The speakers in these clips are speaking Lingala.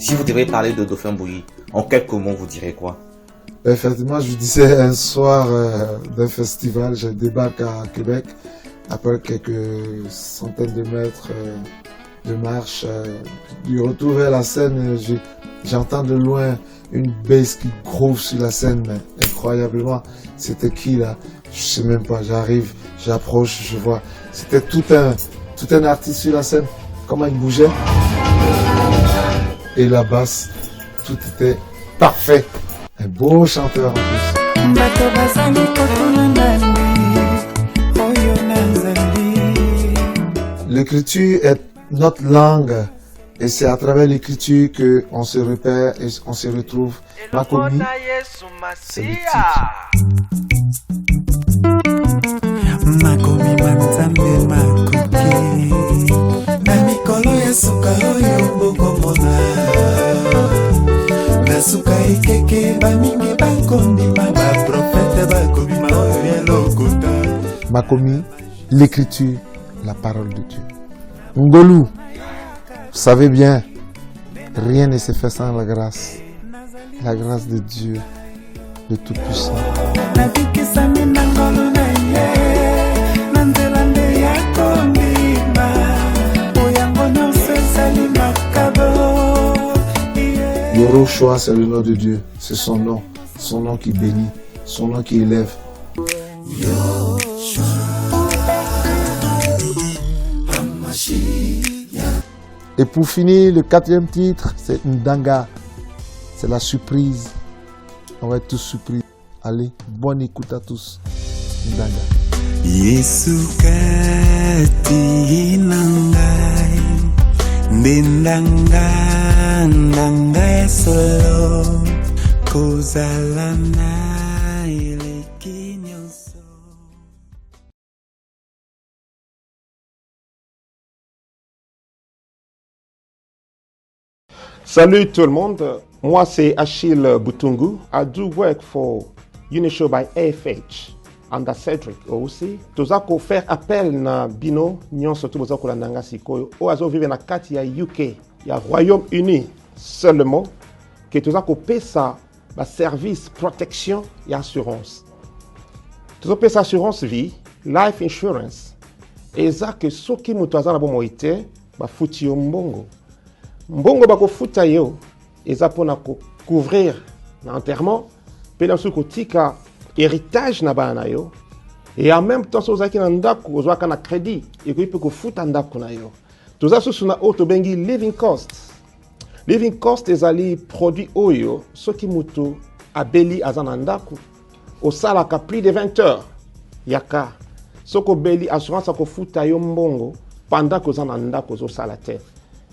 Si vous devez parler de Dauphin Bouilly, en quelques mots, vous direz quoi? Effectivement, je disais un soir d'un festival, je débarque à Québec après quelques centaines de mètres de marche. Du retour vers la scène, j'entends de loin une bass qui groove sur la scène, mais incroyablement, c'était qui là? Je sais même pas, j'arrive, j'approche, je vois. C'était tout un artiste sur la scène, comment il bougeait. Et la basse, tout était parfait. Un beau chanteur en plus. Bato bazali kotuna nani oyo nazali. L'écriture est notre langue et c'est à travers l'écriture qu'on se repère et on se retrouve. Makomi, c'est le titre. Makomi ma Nzambe makoki na mikolo ya suka oyo bokomona na suka ekeke bamingi bakondima baprofete bakobima oyo ya lokuta. Makomi, l'écriture, la parole de Dieu. Ngolu, vous savez bien, rien ne se fait sans la grâce. La grâce de Dieu, le Tout-Puissant. Nabikisami na ngolu na ye na nzela nde ya kondima oyango nyonso ezali makabo. Yoroshua, c'est le nom de Dieu. C'est son nom. Son nom qui bénit. Son nom qui élève. Et pour finir, le quatrième titre, c'est Ndanga. C'est la surprise. On va être tous surpris. Allez, bonne écoute à tous. Ndanga. Yesu kati na ngai nde ndanga ndanga ya solo kozala na eleki nyonso. Salut tout le monde, moi c'est Achille Butungu. I do work for Unishow by AFH under Cedric aussi. Toza ko faire appel na bino nyonso to boza kolanda nga sikoyo oyo azovivre na kati ya UK, ya Royaume-Uni seulement, ke toza kopesa baservice protection ya assurance. Tozopesa assurance vie, life insurance. Eza ke soki moto aza na bomoi te, bafuti yo mbongo. Mbongo bakofuta yo eza mpona kocouvrir na enterrement mpe na mosusu kotika héritage na bana na yo. Et en même temps, soki ozalaki na ndako, ozwaka na crédit, ekoki mpe kofuta ndako na yo. Toza susu na oyo tobengi living cost. Living cost ezali produit oyo soki moto abeli, aza na ndako, osalaka plus de 20 heures, yaka, soki obeli, assurance akofuta yo mbongo pendant que oza na ndako, ozosala te.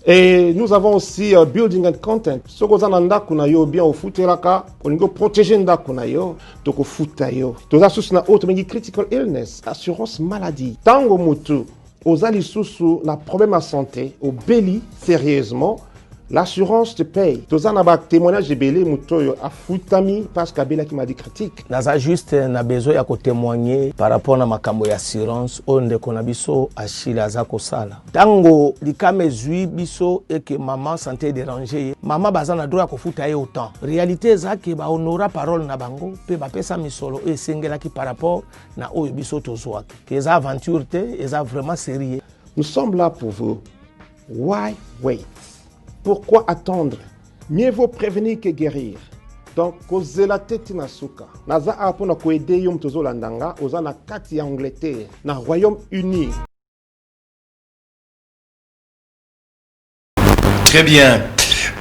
Et nous avons aussi building and content. Soki oza na ndako na yo bien, ofutelaka, olingi oprotéger ndako na yo, tokofuta yo. Toza susu na oyo tobengi critical illness, assurance maladie. Ntango motu oza lisusu na problème ya santé, obeli sérieusement, l'assurance te paye. Toza na batémoignage ebele, moto oyo afutami parce que abelaki maladie critique. Naza juste na besoin ya kotémoigner par rapport na makambo ya assurance oyo ndeko na biso Achille aza kosala. Ntango likama ezwi biso eke mama santé dérange ye, mama baza na droit ya kofuta ye autant. Réalité eza ke bahonora parole na bango mpe bapesa misolo oyo esengelaki par rapport na oyo biso tozwaki, ke eza aventure te, eza vraiment sérieux. Nous sommes là pour vous. Why wait? Pourquoi attendre? Mieux vaut prévenir que guérir. Donc kozela te ntina suka. Naza awa mpona koaider yo moto ozolanda nga, oza na kati ya Angleterre, na Royaume-Uni. Très bien.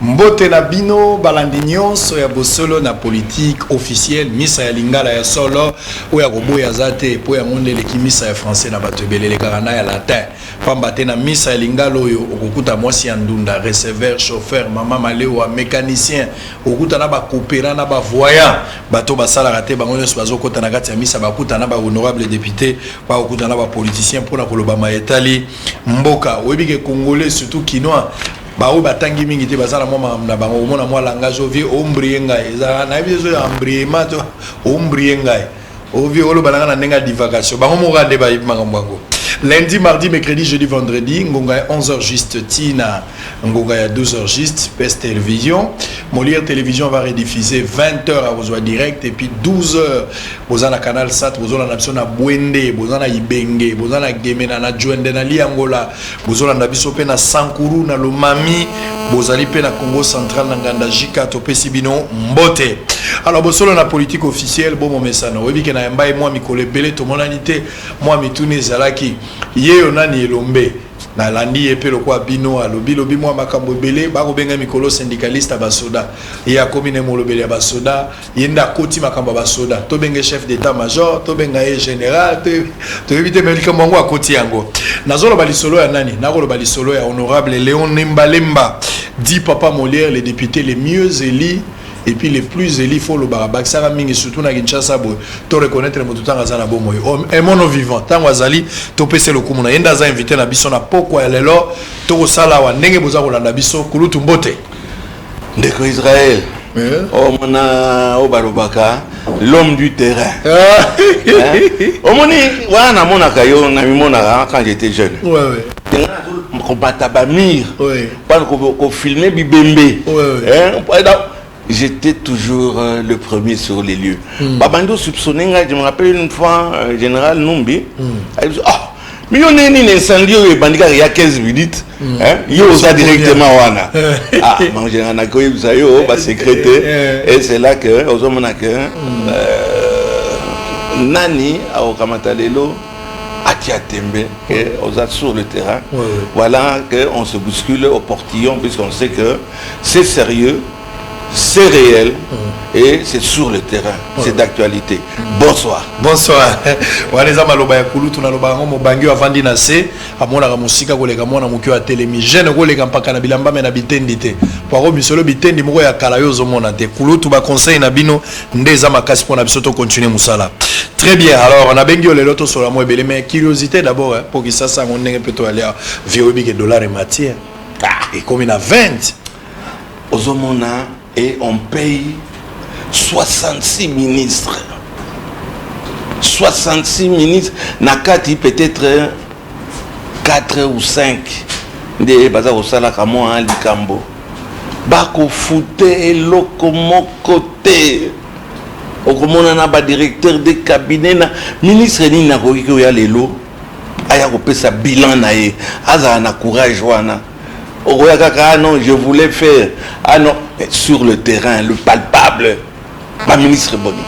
Mbote na bino balandi nyonso ya Bosolo na Politique officielle, misa ya lingala ya solo oyo ya koboya aza te, mpo yango nde eleki misa ya français na bato ebele, elekaka na ya latin, pamba te na misa ya lingala oyo okokuta mwasi ya ndunda, receveur, chauffeur, mama malewa, mécanicien, okokuta na bacoopérant na bavoyant, bato basalaka te, bango nyonso bazokɔta na kati ya misa, bakuta na bahonorable député, bakokuta na bapoliticien mpona koloba etali mboka. Oyebi ke Congolais, surtout Kinois, baoyo batangi mingi te, baza na mwa makambo na bango. Omona mwa langage ovie ombrie ngai, ezalaka nayebi te soki embriement to ombrie ngai, ovie oloba na ngai na ndenge ya divagation. Bango moko nde bayebi makambo yango. Lundi, mardi, mercredi, jeudi, vendredi, ngonga ya 11h juste tina ngonga ya 12h juste PS Télévision. Molière Télévision va rediffuser 20h à Rosoa direct et puis 12h boza na Canal Sat, boza na biso na Bwende, boza na Ibenge, boza na Gemena na Djwende na Liangola, boza na biso pe na Sankuru na Lomami, bozali pe na Congo Central na Nganda Jika topesi bino mbote. Alors bosolo na politique officielle bo momesano oyebi ke na yamba ye mwa mikolo ebele tomonani te mwa mituna ezalaki ye yo nani elombe nalandi ye mpe lokola bino alobi lobi mwa makambo ebele bakobenga mikolo syndicaliste ya basoda ye akomi na molobeli ya basoda ye nde akoti makambo ya basoda tobenge chef d'état major tobenga ye général toyebi te me likambo yango akoti yango nazoloba lisolo ya nani nakoloba lisolo ya honorable Léon Nembalemba dit papa Molière le député le mieux élu et puis les plus élus faut lobaka bakisaka mingi surtout na Kinshasa boye to reconnaître moto ntango aza na bomoi emono vivant ntango azali topesa lokumu na ye nde aza invité na biso na pokwa ya lelo tokosala awa ndenge boza kolanda biso kulutu mbote. Ndeko Israël, omona oyo balobaka l'homme du terrain, omoni wana namonaka yo, namimonaka quand j'étais jeune kobata bamire mpona kofilmer bibembe. J'étais toujours le premier sur les lieux. Babandi soupçonné ngai. Je me rappelle une fois, général Numbi, ah, mais yo nini incendie oyo ebandi kaka ya 15 minutes, yo oza directement wana. Ah, mon général, nakoyebisa yo basecret te. Et c'est là que ozomona que nani akokamata lelo atia tembe que oza sur le terrain. Voilà que on se bouscule au portillon puisqu'on sait que c'est sérieux, c'est réel et c'est sur le terrain, c'est d'actualité. Bonsoir. Bonsoir. Wana eza maloba ya kulutu. Naloba yango, mobangi oyo avandi na se amonaka mosika koleka mwana moke oyo atelemi jeune koleka mpaka na bilamba me na bitendi te po ako misolo bitendi moko ya kala yo ozomona te. Kulutu, baconseil na bino nde eza makasi mpona biso tocontinue mosala. Très bien. Alors nabengi yo lelo tosola mo ebele, mais curiosité d'abord mpo kisasa yango ndenge mpe toyalia vie oyebi ke dollar emati ekomi na 20. Ozomona, et on paye 66 ministres, 66 ministres na kati peut-être 4 ou 5 nde baza kosalaka mwa likambo. Bakofute eloko moko te. Okomona na badirecteur de cabinet na ministre nini akoki koya lelo aya kopesa bilan na ye, azala na courage wana. Okoya kaka: "Ah non, je voulais faire." Ah non. Mais sur le terrain, le palpable, baministre boni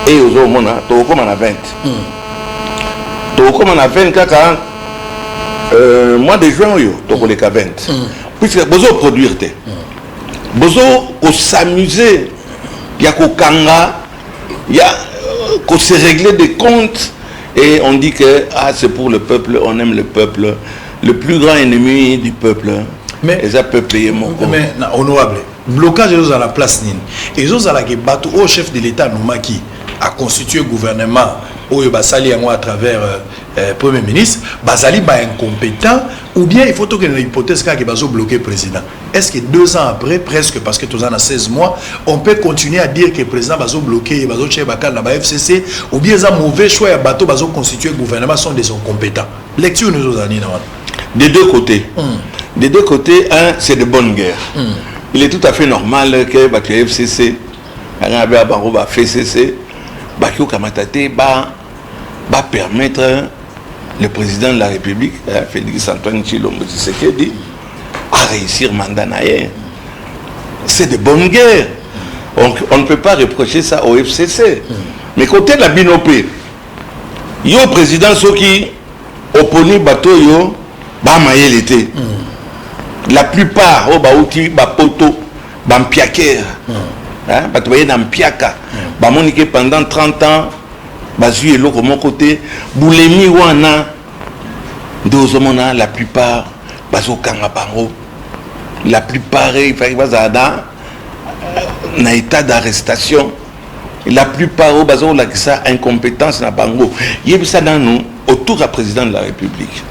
e ozomona? Tokokóma na 20, tokokóma na 20 kaka mois de juin oyo tokoleka 20, puisque bozoproduire te, bozo kosamuser ya kokanga ya kose régler des comptes. Et on dit que ah, c'est pour le peuple, on aime le peuple. Le plus grand ennemi du peuple Mais- eza peuple ye moko. Mais na honorable, blocage ezozala place nini? Ezozalaka bato oyo chef de l'état anomaki aconstitue gouvernement oyo basali yango à travers premier ministre bazali baincompétent, ou bien il faut tokende na hypothèse kaka bazobloquer président? Est-ce que 2 ans après presque, parce que toza na 16 mois, on peut continuer à dire que président bazobloquer, bazotia bakala na ba FCC, ou bien eza mauvais choix ya bato bazoconstituer gouvernement, sont des incompétents? Lecture nous ozala nini na wana? Des deux côtés. Des deux côtés, un, c'est de bonne guerre. Il est tout à fait normal que bato ya FCC, anga bango ba FCC, bakokamata te ba ba permettre le président de la République, hein, Félix Antoine Tshilombo Tshisekedi, à réussir mandat na ye. C'est de bonne guerre. On ne peut pas reprocher ça au FCC. Mais côté de la bino pe, yo président soki oponi bato oyo bamayele te, la plupart oyo bauti bapoto, bampiakere, bato baye na mpiaka, bamoni ke pendant 30 ans bazwi eloko moko te. Bulemi wana nde ozomona la plupart bazokanga bango. La plupart ifaki bazala na état d'arrestation. La plupart oyo baza kolakisa incompétence na bango. Yebisa nanu, autour ya président de la République,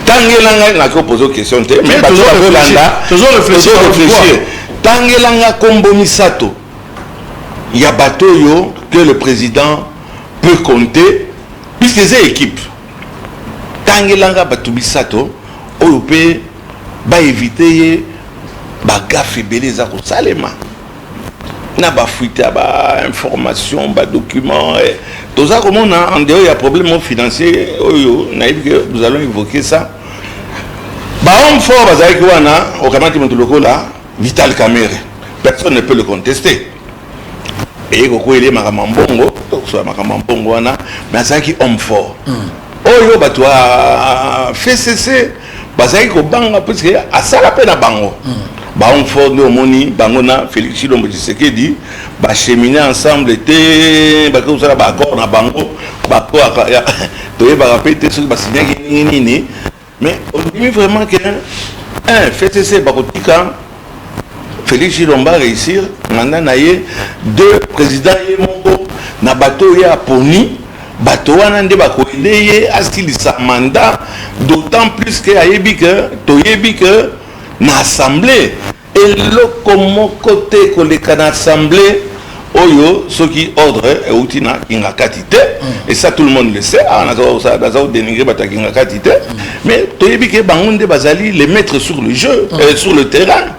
tangelanga, naki opose question te, mais bato bazolanda réfléchir, tangelanga kombo misato ya bato oyo que le président peut compter, puisque eza équipe. Tangelanga bato misato oyo mpe baevite ye bagafe ebele eza kosalema na bafuite ya bainformation, badocument eh. Toza komona en dehors ya problème financier oyo nayebi ke nous allons évoquer ça. Bahomme fort bazalaki wana, okamati moto lokola Vital Kamerhe, personne ne peut le contester. Eye kokweli makambo ya mbongo, tokosola makambo ya mbongo wana, mais azalaki homme fort. Oyo bato ya FCC bazalaki kobanga puisque asala mpe na bango. Bahomme fort nde omoni bango na Félix Tshilombo Tshisekedi bachemine ensemble te, baki kosala baaccord na bango. Baaccord toyebaka mpe te soki basignaki ndenge nini, mais ondimi vraiment que un FCC bakotika Félix Tshilombo réussir mandat na ye? Deux, président ye moko na bato oyo aponi, bato wana nde bakoaider ye asilisa mandat, d'autant plus ke ayebi ke, toyebi ke na assemblée eloko moko te koleka na assemblée oyo soki ordre euti na Kingakati te. Et ça, tout le monde le sait. Awa naza kodénigrer bato ya Kingakati te, mais toyebi ke bango nde bazali les maîtres sur le jeu, sur le terrain.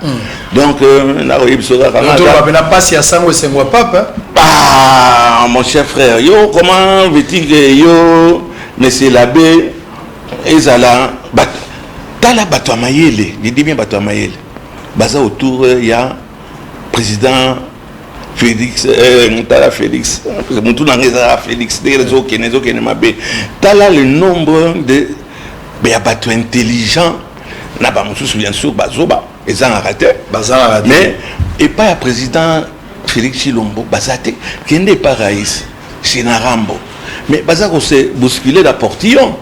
Donc nakoyebi biso kaka na pasi ya sango, esengo ya pape. Ah, mon cher frère, yo, comment veux-tu que yo, monsieur l'abbé, ezala bato, tala bato ya mayele, je dis bien bato ya mayele baza autour ya président Félix. Tala Félix, motu na ngai ezalaka Félix, ndenge ezokende, ezokende mabe. Tala le nombre de ya bato intelligent na bamosusu, bien sûr bazoba ezangaka te, bazangaka te, mais epai ya président Félix Tshilombo baza te. Kende epai Raïs Génarambo, mais baza kose bousculer na portillon,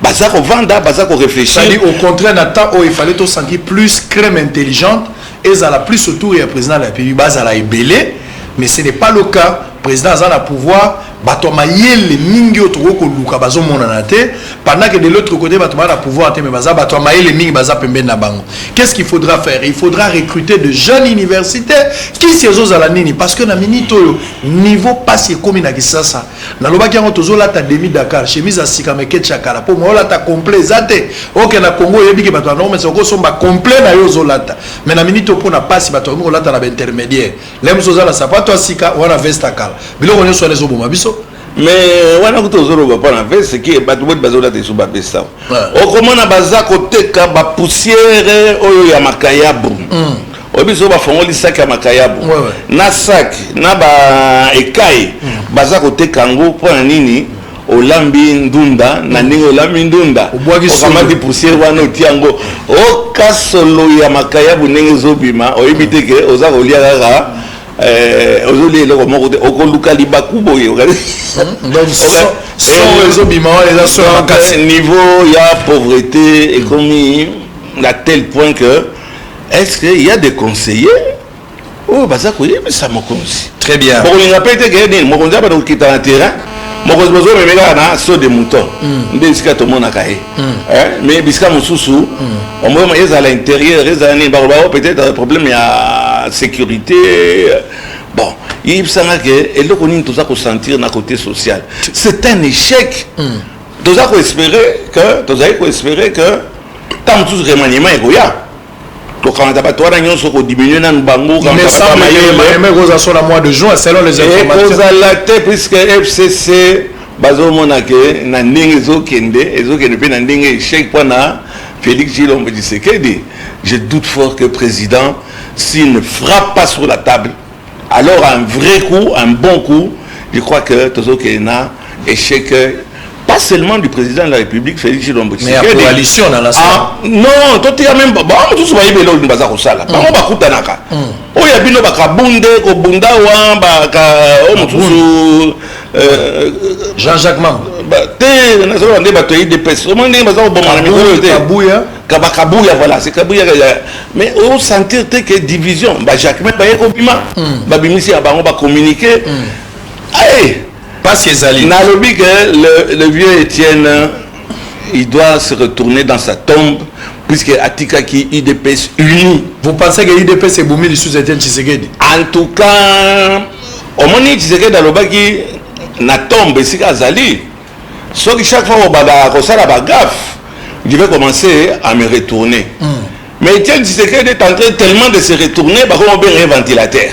baza kovanda, baza koréfléchir. C'est-à-dire, au contraire, na temps oyo il fallait tosentir plus crème intelligente ezala plus autour ya président de la République, bazala ebele, mais ce n'est pas le cas. Président aza na pouvoir, bato ya mayele mingi oyo tokoki koluka bazomonana te, pendant que de l'autre côté bato baza na pouvoir te, mais baza bato ya mayele mingi baza pembeni na bango. Qu'est-ce qu'il faudra faire? Il faudra recruter de jeunes universitaires. Kisi ezozala nini? Parce que na minute oyo, niveau pasi ekomi na Kisasa, nalobaki yango, tozolata demi dakar, chemise ya sika meketi ya kala, mpo mo olata complet eza te. Oke na Congo, oyebi ke bato bandomesa okosomba complet na yo ozolata, mais na minute oyo, mpo na pasi, bato bakomi kolata na baintermédiaire. Le mosusu oza na sapato ya sika wana, veste ya kala. Biloko nyonso wana ezoboma biso. Mais wana kuta ozoloba mpo na veste ki bato boti bazolata esu baveste awa, okomona baza koteka bapoussière oyo ya makayabu. Oyebi soki bafongoli saki ya makayabu na saki na baekai, baza koteka yango mpo na nini? Olambi ndunda na ndenge olambi ndunda, okamati poussière wana, otia yango oka solo ya makayabu ndenge ezobima, oyebi te ke oza kolia kaka, ozolia eloko moko te, okoluka libaku boye. Ezobima wana eza so makasi. Niveau ya pauvreté ekomi à tel point que est-ce que il y a des conseillers oyo baza koyebisa mokonzi? Très bien. Bokolinga mpe te ke nini, mokonzi abanda kokita na terrain. Mokonzi bozomeme kaka na saut de mouton nde esika tomonaka ye, mais bisika mosusu omona ezala intérieur, ezala nini, bakoloba peut-être problème ya sécurité. Bon, yebisanga ke eloko nini toza kosentir na côté social? C'est un échec. Toza koespérer que, tozali koespérer que ntango mosusu remaniement ekoya, tokamata bato wana nyonso, kodiminue nanu bango. Ekozala mois de juin, selon les informations. Ekozala te, puisque FCC bazomona ke na ndenge ezokende, ezokende mpe na ndenge échec mpona Félix Tshilombo Tshisekedi. Je doute fort que président, s'il ne frappe pas sur la table alors un vrai coup, un bon coup, je crois que tozokende na échec, pas seulement du président de la République, Félix Tshilombo Tshisekedi. Mais la coalition dans la ah, non, totika même bango mosusu bayebi eloko nini baza kosala. Bango bakutanaka. Oyo ya bino bakabunde kobunda wa baka oyo mosusu. Jean-Jacques Mambo. Te, nazoloba nde bato ya UDPS, omoni ndenge baza koboma na mikolo te. Kabuya. Bakabuya, voilà, c'est Kabuya. Mais osentir te que division, bajacquemain baye kobima, babimisi ya bango bacommuniqué. Aye pasi ezali. Nalobi que le vieux Étienne, il doit se retourner dans sa tombe, puisque atikaki UDPS uni. Vous pensez que UDPS ebomi lisusu Etienne Tshisekedi? En tout cas, omoni, Tshisekedi alobaki na tombe esika azali. Soki chaque fois obandaka kosala bagaffe, je vais commencer à me retourner. Mais Etienne Tshisekedi est en train tellement de se retourner, bakoma obenga ye ventilateur.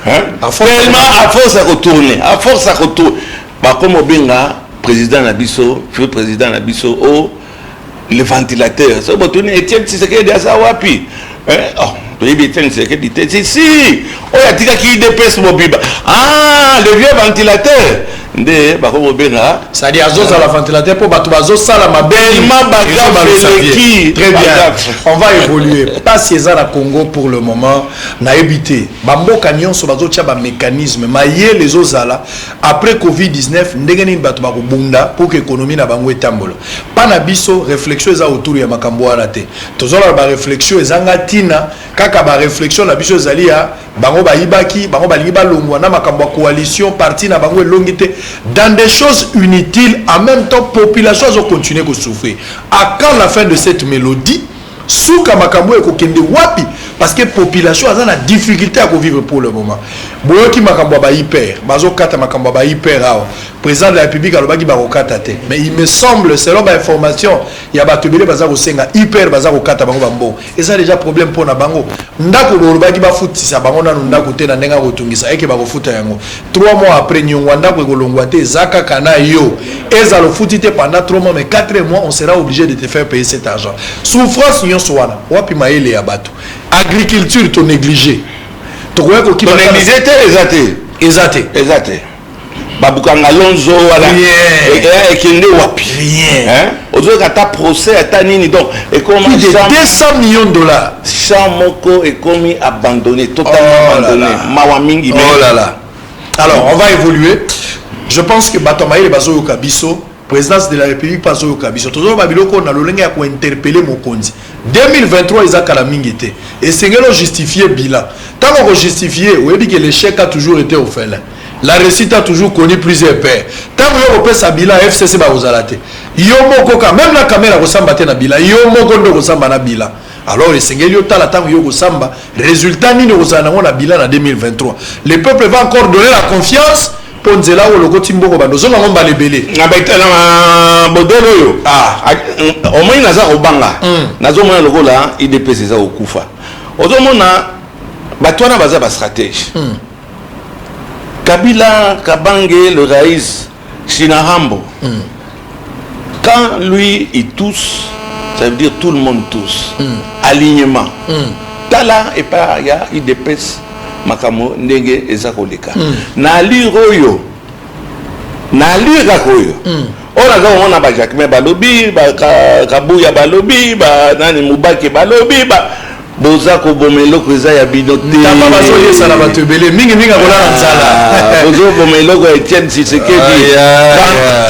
Hein? Tellement à force ya kotourner, à force ya kotourner, bakoma obenga président na biso, feu président na biso, oh, le ventilateur. Soki botuni Etienne Tshisekedi aza wapi? Hein? Oh, toyebi Etienne Tshisekedi te. Si, si, oyo atikaki UDPS mobimba. Ah, le vieux ventilateur. Nde bakoma obenga. C'est-à-dire azozala ventilateur mpo bato bazosala mabe. Tellement bagaffe eleki. Très bien, on va évoluer. Pasi eza na Congo pour le moment, nayebi te. Bamboka nyonso bazotia bamécanisme mayele ezozala après Covid-19, ndenge nini bato bakobunda pour que économie na bango etambola. Mpa na biso, réflexion eza autour ya makambo wana te. Tozolala baréflexion ezanga ntina. Kaka baréflexion na biso ezali ya bango bayibaki, bango balingi balongwa na makambo ya coalition, parti na bango elongi te, dans des choses inutiles. En même temps, population azocontinue kosouffrir. À quand la fin de cette mélodie? Suka makambo ekokende wapi? Parce que population aza na difficulté ya kovivre pour le moment. Boyoki makambo ya bahyper, bazokata makambo ya bahyper awa. Président de la République alobaki bakokata te, mais il me semble, selon bainformation ya bato ebele, baza kosenga hyper, baza kokata bango bambongo. Eza déjà problème mpo na bango. Ndako bolobaki bafutisa bango nanu ndako te na ndenge ya kotungisa eke bakofuta yango 3 mois après. Niongo ya ndako ekolongwa te, eza kaka na yo. Ezala ofuti te pendant 3 mois, mais 4 mois, on sera obligé de te faire payer cet argent. Souffrance nyonso wana, wapi mayele ya bato? Agriculture to négligé, tokoya kokima. Tonéglige te, eza te. Eza te. Eza te. Babukanga lonzo wana ekende wapi? Rien. Ozoyoka ata procès ata nini? Donc ekoma Plus de 200 millions de dollars. Champ moko ekomi abandonné totalement. Oh là abandonné là. Mawa mingi, mais Oh là là. Alors, on va évoluer. Je pense que bato mayele bazoyoka biso, présidence de la République bazoyoka biso. Tozoloba biloko na lolenge ya kointerpeller mokonzi. 2023 eza kala mingi te. Esengeli ojustifier bilan. Ntango kojustifie, oyebi que l'échec a toujours été orphelin. La réussite a toujours connu plusieurs pères. Ntango yo kopesa bilan, FCC bakozala te. Yo moko ka même na caméra kosamba te na bilan. Yo moko nde kosamba na bilan. Alors esengeli otala ntango yo kosamba, résultat nini okozala nango na bilan na 2023. Le peuple va encore donner la confiance mpo nzela oyo olokoti mbongo, bando ozonga ngo mbala ebele. Na modèle oyo, omoni, naza kobanga. Nazomona lokola UDPS eza kokufa. Ozomona bato wana baza bastratège. Kabila Kabange, le raïs Chinarambo, quand lui il tousse, ça veut dire tout le monde tousse. Alignement. Tala epai ya UDPS, makambo ndenge eza koleka na allure oyo, na allure kaka oyo oyo naza komona, bajacquemain balobi, bakabuya balobi, banani mubake balobi, boza koboma eloko eza ya bino te. Ntamba bazoliesa na bato ebele mingimingi akolala nzala. Bozoboma eloko ya Etienne Tshisekedi.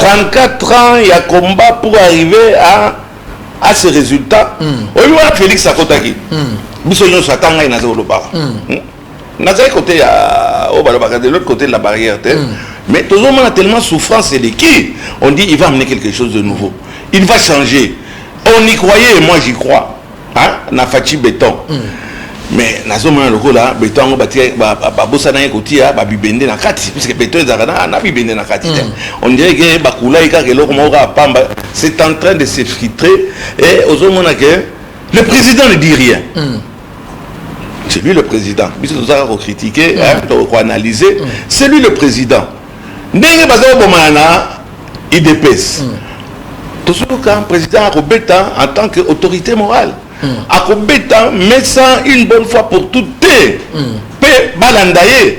34 ans ya combat pour arriver à ce résultat. Oyebi wana Félix akotaki, biso nyonso, ata ngai naza kolobaka, nazali côté ya oyo balobaka de l'autre côté de la barrière te. Mais tozomona tellement souffrance eleki, on dit il va amener quelque chose de nouveau, il va changer. On y croyait et moi j'y crois, hein, na Fatshi Béton. Mais nazomona lokola béton yango babosana ye kotia babibende na kati, puisque béton ezalaka na bibende na kati te. On dirait que bakulai kaka eloko moko kaka pamba. C'est en train de s'effriter et ozomona que le président ne dit rien. C'est lui le président. Biso tozalaka kocritiquer, koanalyser. C'est lui le président. Ndenge baza kobomana na UDPS, tozoyoka président akobeta en tant que autorité morale, akobeta mesa une bonne fois pour toutes te mpe balanda ye.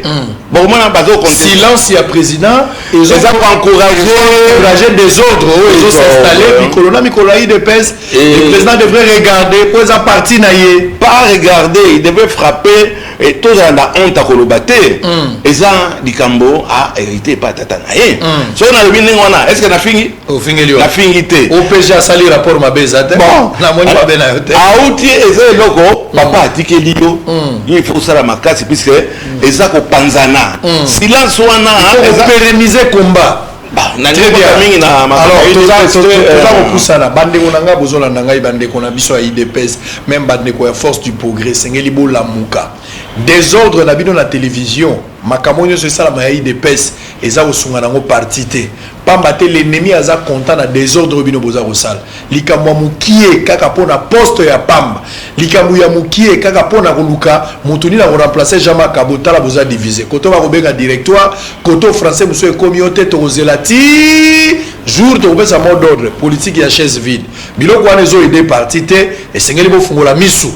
Bokomona silence ya président eza koencourager désordre oyo ezosinstalle mikolo na mikolo ya UDPS. Le président devrait regarder po eza parti na ye. Pas regarder, il devait frapper. Et tozala na honte akoloba te. Eza likambo a hérité epa tata na ye. Soki nalobi ndenge wana, est ce que nafingi? Ofingeli? Nafingi te. OPG asali rapport mabe eza te. Bon, namoni mabe na yo te. Auti, eza eloko papa atikeli yo. Yo il faut osala makasi, puisque eza kopanzana. Silence wana pérenniser combat. Mingi na Toza kopusana. Bandeko na ngai, bozolanda ngai, bandeko na biso ya UDPS, même bandeko ya Force du Progrès, esengeli bolamuka. Désordre na bino na télévision. Makambo nyonso esalama ya UDPS eza kosunga nango parti te. Pamba te l'ennemi aza content na desordre oyo bino boza kosala. Likambo ya mukie kaka mpo na poste ya pamba. Likambo ya mukie kaka mpo na koluka mutu nini ako remplacer Jean Marc Kabund tala boza diviser. Koto bakobenga directoire, koto français mosusu ekomi yo te tokozela ti jour tokopesa mot d'ordre. Politique ya chaise vide. Biloko wana ezo aider parti te, esengeli bofungola misu.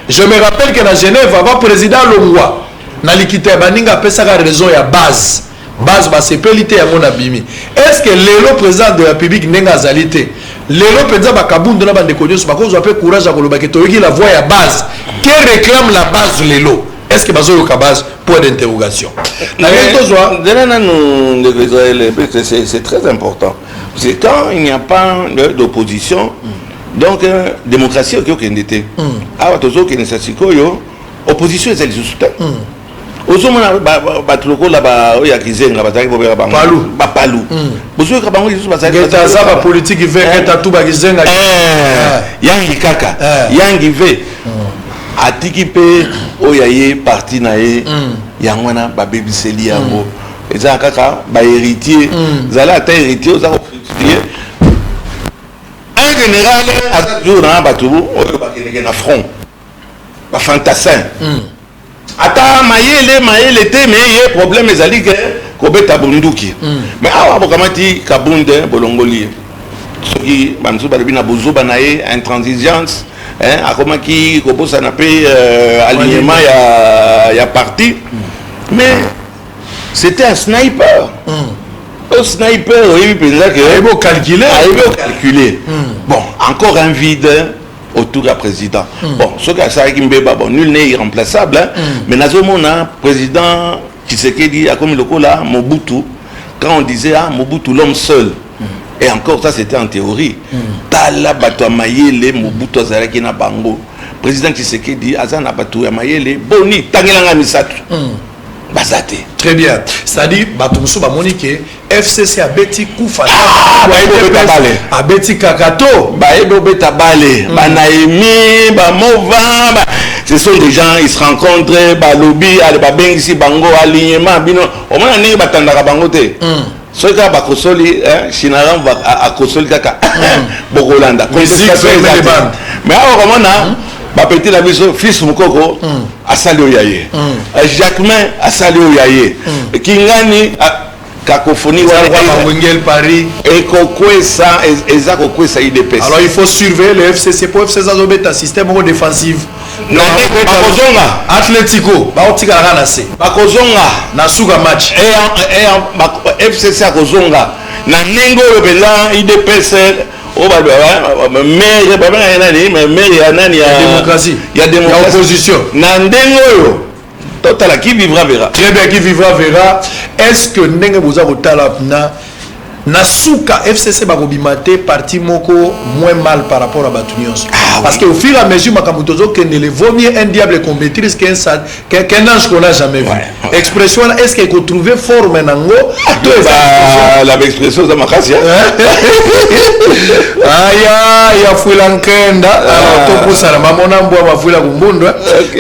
Je me rappelle que na Genève avant président alongwa na likita ya baninga apesaka raison ya base. Base basepeli te yango na bimi. Est-ce que lelo président de la République ndenge azali te? Lelo penza ba Kabundu na bandeko nyonso bakozwa pe courage ya koloba ke toyoki la voix ya base. Que réclame la base lelo? Est-ce que bazoyoka base? Point d'interrogation. Na ngai tozwa nzela nanu ndeko Israël, parce que c'est très important. Parce que quand il n'y a pas d'opposition, donc démocratie okoki okende te. Awa tozokendesa sikoyo opposition eza lisusu te. Ozomona bato lokola oyo ya Kizenga bazalaki bobeka bango Palu. Bapalu. Bozoyoka bango lisusu bazalaki Ngeta aza ba politique ve ngeta tu ba Kizenga. Yangi kaka. Yangi ve. Atiki pe oyo ya ye parti na ye yango wana babebiseli yango. Eza kaka ba héritier. Zala ata héritier oza ko un général aza toujours na bato oyo bakendeke na front. Ba fantassin. Ata mayele mayele te mais ye problème ezali ke kobeta bunduki. Mais awa bokamati Kabunde bolongoli ye. Soki ba misusu balobi na bozoba na ye intransigeance, hein, akomaki kobosana pe alignement ya parti. Mais c'était un sniper. Un sniper oyebi penza ke ayebi o calculer. Ayebi o calculer. Bon, encore un vide autour ya président. Bon, soki asalaki mbeba, bon, nul n'est irremplaçable, hein. Mais nazomona président Tshisekedi akomi lokola Mobutu. Quand on disait ah Mobutu l'homme seul, et encore ça c'était en théorie. Tala bato ya mayele Mobutu azalaki na bango. Président Tshisekedi aza na bato ya mayele boni tangelanga misato. Baza te. Très bien. C'est-à-dire bato mosusu bamoni ke FCC abeti kufa. Ah, bayebi obeta bale. Abeti kakato. Bayebi obeta bale. Ba Naomi, ba Mova, ba ce sont des gens, ils se rencontrent, ba lobby, allez, ba bengisi bango alignement bino. Omona ndenge batandaka bango te. Soki kaka bakosoli, hein, Shinaram va akosoli kaka. Bokolanda. Musique, Contestation ferme eza les te. bandes. Mais awa komona ba petit na biso fils Mukoko asali oyo ya ye. Jacquemain asali oyo ya ye. Kingani cacophonie Eza wana roi eza Mawengel Paris. Ekokwesa, eza kokwesa UDPS. Alors il faut surveiller le FCC pour FCC azobeta système moko défensive. Na ndenge bakozonga. Atletico baotikala kaka na se. Bakozonga. Na suka match. FCC akozonga. Na ndenge oyo mpenza UDPS oyo ba, ba, ba, maire, ba benga ye nani? Mais maire ya nani ya Ya démocratie. Ya démocratie. Ya opposition. Na ndenge oyo totala qui vivra verra. Très bien, qui vivra verra. Est-ce que ndenge boza kotala na suka FCC bakobima te parti moko moins mal par rapport à bato nyonso? Ah, Parce oui. que au fur et à mesure makambo tozokende, le vaut mieux un diable qu'on maîtrise qu'un ange qu'on n'a jamais vu. Expression wana, est-ce que ko trouver forme nango? To eza Ba, expression? la expression za makasi, hein? Aya, ya fuila nkenda. Alors, topusana, mamona mbwa mafuila kumbundu, hein?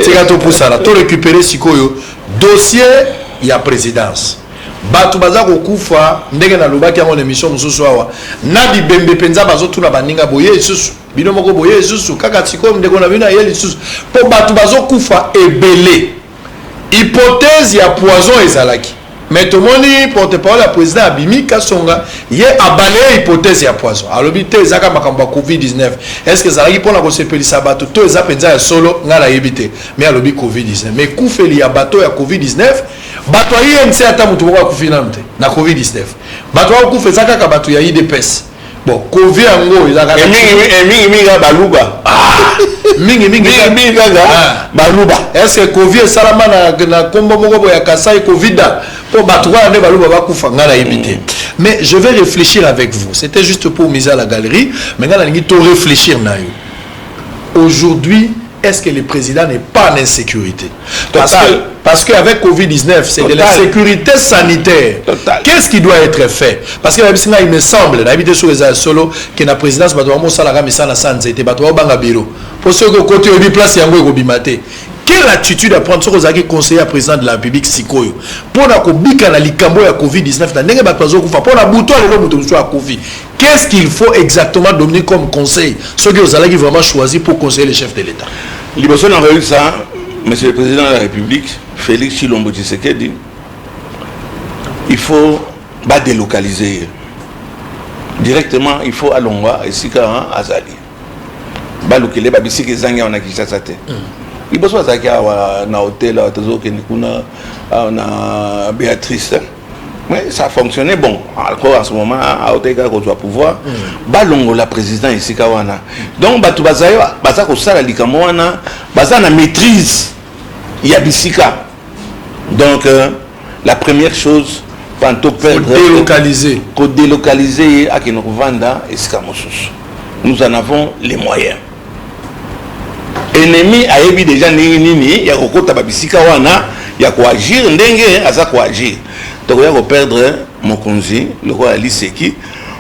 Tika topusana, to récupérer sikoyo dossier ya présidence. Bato baza kokufa ndenge nalobaki yango na émission mosusu awa na bibembe mpenza bazotuna baninga boye lisusu bino moko boye lisusu kaka sikoyo ndeko na bino aye lisusu mpo bato bazokufa ebele. Hypothèse ya poison ezalaki, mais tomoni porte-parole ya président abimi Kasonga ye abalaye hypothèse ya poison, alobi te ezaka makambo ya COVID-19. Est-ce que ezalaki mpona kosepelisa bato to eza mpenza ya solo? Ngai nayebi te, mais alobi COVID-19. Mais kufeli ya bato ya COVID-19, bato ya UNC ata motu moko akufi nanu te na COVID-19. Bato bakokufa eza kaka bato ya UDPS. Bon, Covid yango eza kaka Et mingi, et mingi, mingi kaka baluba. Ah, mingi, mingi Mingi, kaka. mingi kaka Ah. baluba. Est-ce que Covid esalama na kombo moko boye ya Kasai Covid? Po bato wana nde baluba bakufa, ngai nayebi te. Mais je vais réfléchir avec vous. C'était juste pour miser à la galerie. Mais ngai nalingi to réfléchir na yo. Aujourd'hui, est-ce que le président n'est pas en insécurité? Parce Total. qu'avec Covid-19, c'est de Total. l'insécurité sanitaire. Total. Qu'est-ce qui doit être fait? Parce que il me semble, na habité sur les solo, que la présidence bato bamo sala kama sana sanze te, bato banga bureau. Pour ceux que côté obi place yango ekobima te. Quelle attitude à prendre soki ozalaki conseiller ya président de la République sikoyo mpo na kobika na likambo ya Covid-19 na ndenge bato bazokufa mpo na butu ya lelo moto mosusu akufi? Qu'est-ce qu'il faut exactement donner comme conseil soki ozalaki vraiment choisi pour conseiller le chef de l'État? Liboso na koyebisa monsieur le président de la République Félix Tshilombo Tshisekedi, il faut badélocaliser ye directement. Il faut alongwa esika azali, balukele babisika ezangi awa na Kinshasa te. Liboso azalaki awa na hotel awa, tozokende kuna awa na Béatrice, mais ça fonctionnait. Bon, encore en ce moment aotaki kaka kozwa pouvoir, balongola président esika wana. Donc bato bazali baza kosala likambo wana, baza na maîtrise ya bisika. Donc la première chose, panto perdre, délocaliser. Kodélocaliser ye, akende kovanda esika mosusu. Nous en avons les moyens. Ennemi ayebi déjà ndenge nini ya kokota babisika wana, ya koagir ndenge aza koagir. Tokoya koperdre mokonzi lokola liseki,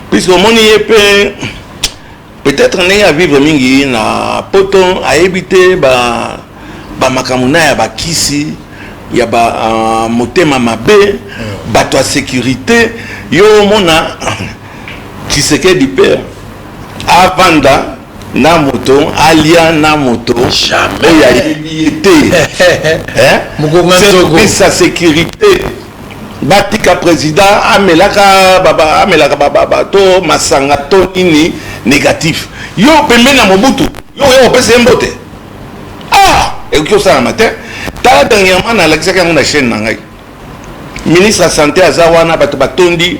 puisque omoni ye mpe peut-être ndenge avivre mingi na poto, ayebi te bamakambo na ya bakisi ya ba motema mabe. Bato ya sécurité, yo omona Tshisekedi mpe avanda na moto, alia na moto oyo ayebi ye te. Service ya sécurité batika président amelaka, amelaka to masanga to nini négatif. Yo pembeni na Mobutu, yo oyo opesa ye mbote, ah, ekoki osalama te. Tala, dernièrement nalakisaki yango na chaîne na ngai, ministre ya santé aza wana, bato batondi,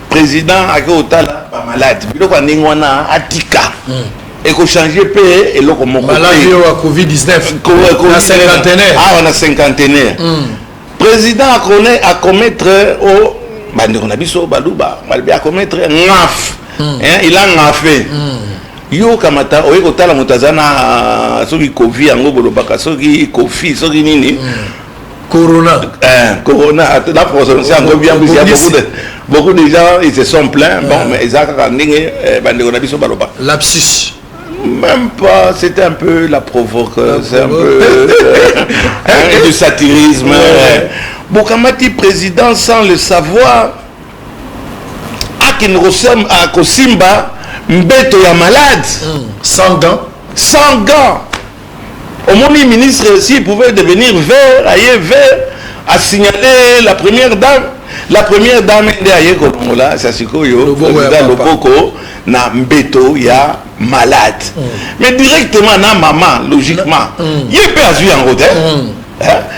président ake kotala bamalade. Biloko ya ndenge wana atika, ekochange mpe eloko moko. Malade ya Covid-19 na cinquantenaire. Awa na cinquantenaire, président akone acommettre o bandeko na biso baluba balobi acommettre gaffe. Il a gaffé. Yo kamata, oye kotala moto aza na soki Covid yango bolobaka, soki Kofi, soki nini. Corona. Corona, la prononcer yango bien, il y a beaucoup de gens, ils se sont plaints. Bon, mais eza kaka ndenge bandeko na biso baloba. Lapsus. Même pas, c'était un peu la provoque, c'est un peu hein, du satirisme. Ouais. Bokamati président sans le savoir, akende kosimba mbeto ya malade. Sans gants. Sans gants. Omoni ministre, s'il pouvait devenir vert, aye vert, a signalé la première dame. La première dame nde aye kolongola sa sikoyo président loboko na mbeto ya malade. Mais directement na mama, logiquement, ye mpe azwi yango te.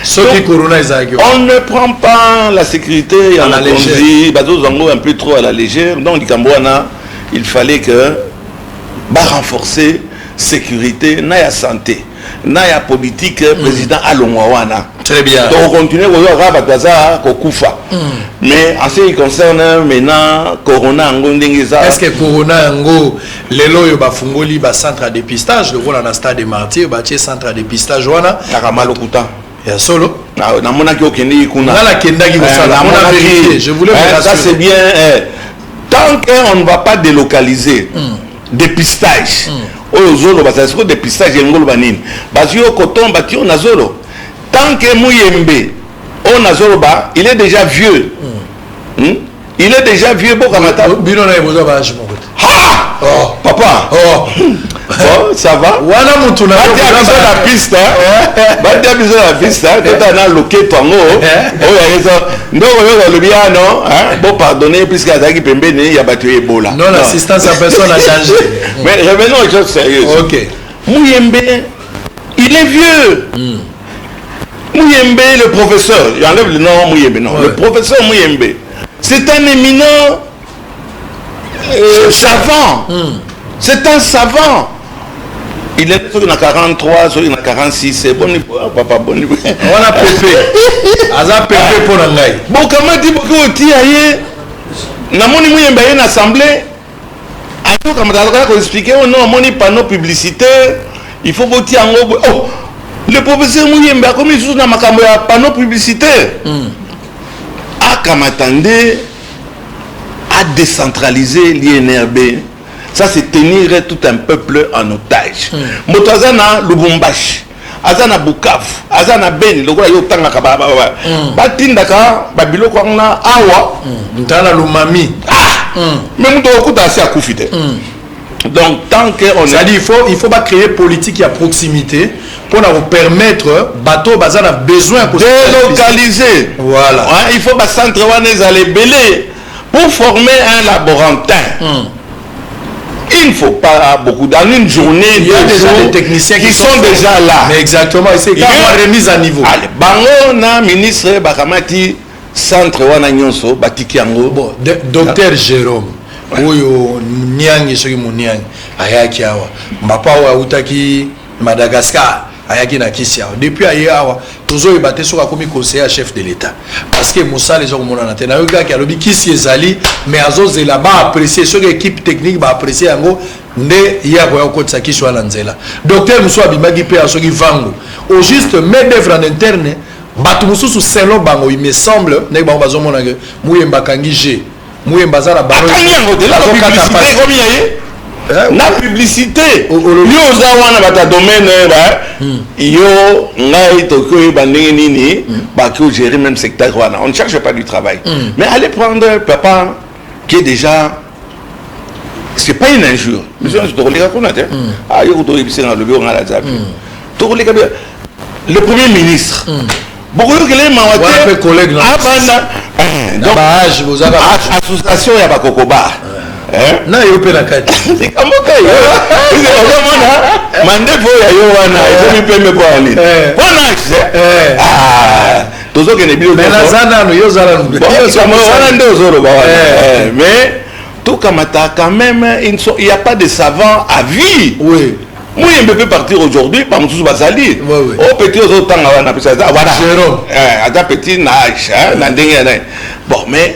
Soki corona ezalaki. On ne prend pas la sécurité ya mokonzi, bazozwa yango un peu trop à la légère. Donc likambo wana, il fallait que barenforcer sécurité na ya santé na ya politique. Président alongwa wana. Très bien. Donc continuer kozwa kaka bato baza kokufa. Mais en ce qui concerne maintenant corona yango ndenge eza. Est ce que corona yango lelo oyo bafungoli bacentre ya dépistage lokola na stade de Martyr, batie centre ya dépistage wana? Kaka malokuta. Ya solo. Namonaki okendeki kuna. Nga nakendaki kosala, vérifier, je voulais me Ça c'est bien. Tant qu'on ne va pas délocaliser dépistage oyo ozoloba, ça sikoyo dépistage elingi oloba nini? Bazwi yo coton, batie yo na zolo. Tant que Muyembe oyo nazoloba, il est déjà vieux. Il est déjà vieux, bokamata. Bino na ye boza baage moko te. Ha oh. Papa oh. Bon, ça va. Wana mutu na batia biso na piste, batia biso na piste, tota na loketo yango oyo ayeza ndoko oyo alobi ah non, bon, pardonner, puisque azalaki pembeni ya bato ya Ebola. Non assistance à personne en danger. Mais revenons aux choses sérieuses. Ok. Muyembe, il est vieux. Muyembe le professeur, j'enlève le nom Muyembe, non, le professeur Muyembe, c'est un éminent savant. C'est un savant. Il est soki na 43, soki na 46, c'est bon papa, bon. Wana pepe, aza pepe mpo na ngai. Bokamati, boki otia ye. Namoni Muyembe aye na assemblée, azokamata, azokaka koexpliquer: oh non, amoni panneau publicitaire, il faut botia yango. Oh, le professeur Muyembe akomi lisusu na makambo ya panneau publicitaire. Akamata nde a décentraliser l'INRB. Ça, c'est tenir tout un peuple en otage. Moto aza na Lubumbashi. Aza na Bukavu, aza na Beni, lokola yo otangaka batindaka babiloko yango na awa. Ntala Lomami. Ah, mais moto okuta asi akufi te. Donc tant que on C'est-à-dire il faut pas créer politique ya proximité pour nous permettre bato baza na besoin ya délocaliser. Voilà. Ouais, il faut bacentre wana ezala ebele pour former un laborantin. Il ne faut pas beaucoup. Dans une journée, Il y a deux déjà jours, des techniciens qui sont sont formés. déjà là. Mais exactement, c'est la remise à niveau. Allez, bango na ministre bakamati centre wana nyonso, batiki yango. Bon, docteur Jérôme oyo niangi, soki moniangi ayaki awa, mbapa oyo autaki Madagascar, ayaki na kisi awa. Depuis aye awa, tozoyeba te soki akomi conseiller ya chef de l'État, parce que mosala eza komonana te. Nayoki kaka alobi kisi ezali, mais azozela baapprécie, soki équipe technique baapprécie yango nde ye akoya kokotisa kisi wana nzela. Docteur mosusu abimaki mpe ya soki vango au juste main d'œuvre en interne. Bato mosusu, selon bango, il me semble, ndenge bango bazomona ke Muyemba akangi g, Muyemba aza na bango. Akangi yango te. La Azokata publicité pasi. ekomi ya ye na publicité. Olobi. Yo oza wana, bato ya domaine ba yo, ngai tokoki oyeba ndenge nini baki ogérer même secteur wana. On ne cherche pas du travail, mais allez prendre papa qui est déjà, c'est pas une injure, biso nyonso tokoleka kuna te. Ah, yo kotoyebisa nga, alobi onga naza tokoleka bien. Le premier ministre, bokoyokela ye mawa Wana te. mpe collègue na- Abanda Na baage bozaka. Association ya bakokoba. Na yo mpe na kati. Likambo kai ozomona mandefu oyo ya yo wana ekomi pembe mpo ya nini? Mpo na âge. Tozokende bilo. Mais naza nano, yo ozala. Likambo wana nde ozoloba wana. Mais tokamata quand même, il y a pas de savant à vie. Muyembe peut partir aujourd'hui, bamosusu bazali. O petit ozotanga wana pesa aza wana. Jérôme. Aza petit na âge, hein, na ndenge ya nani. Bon, mais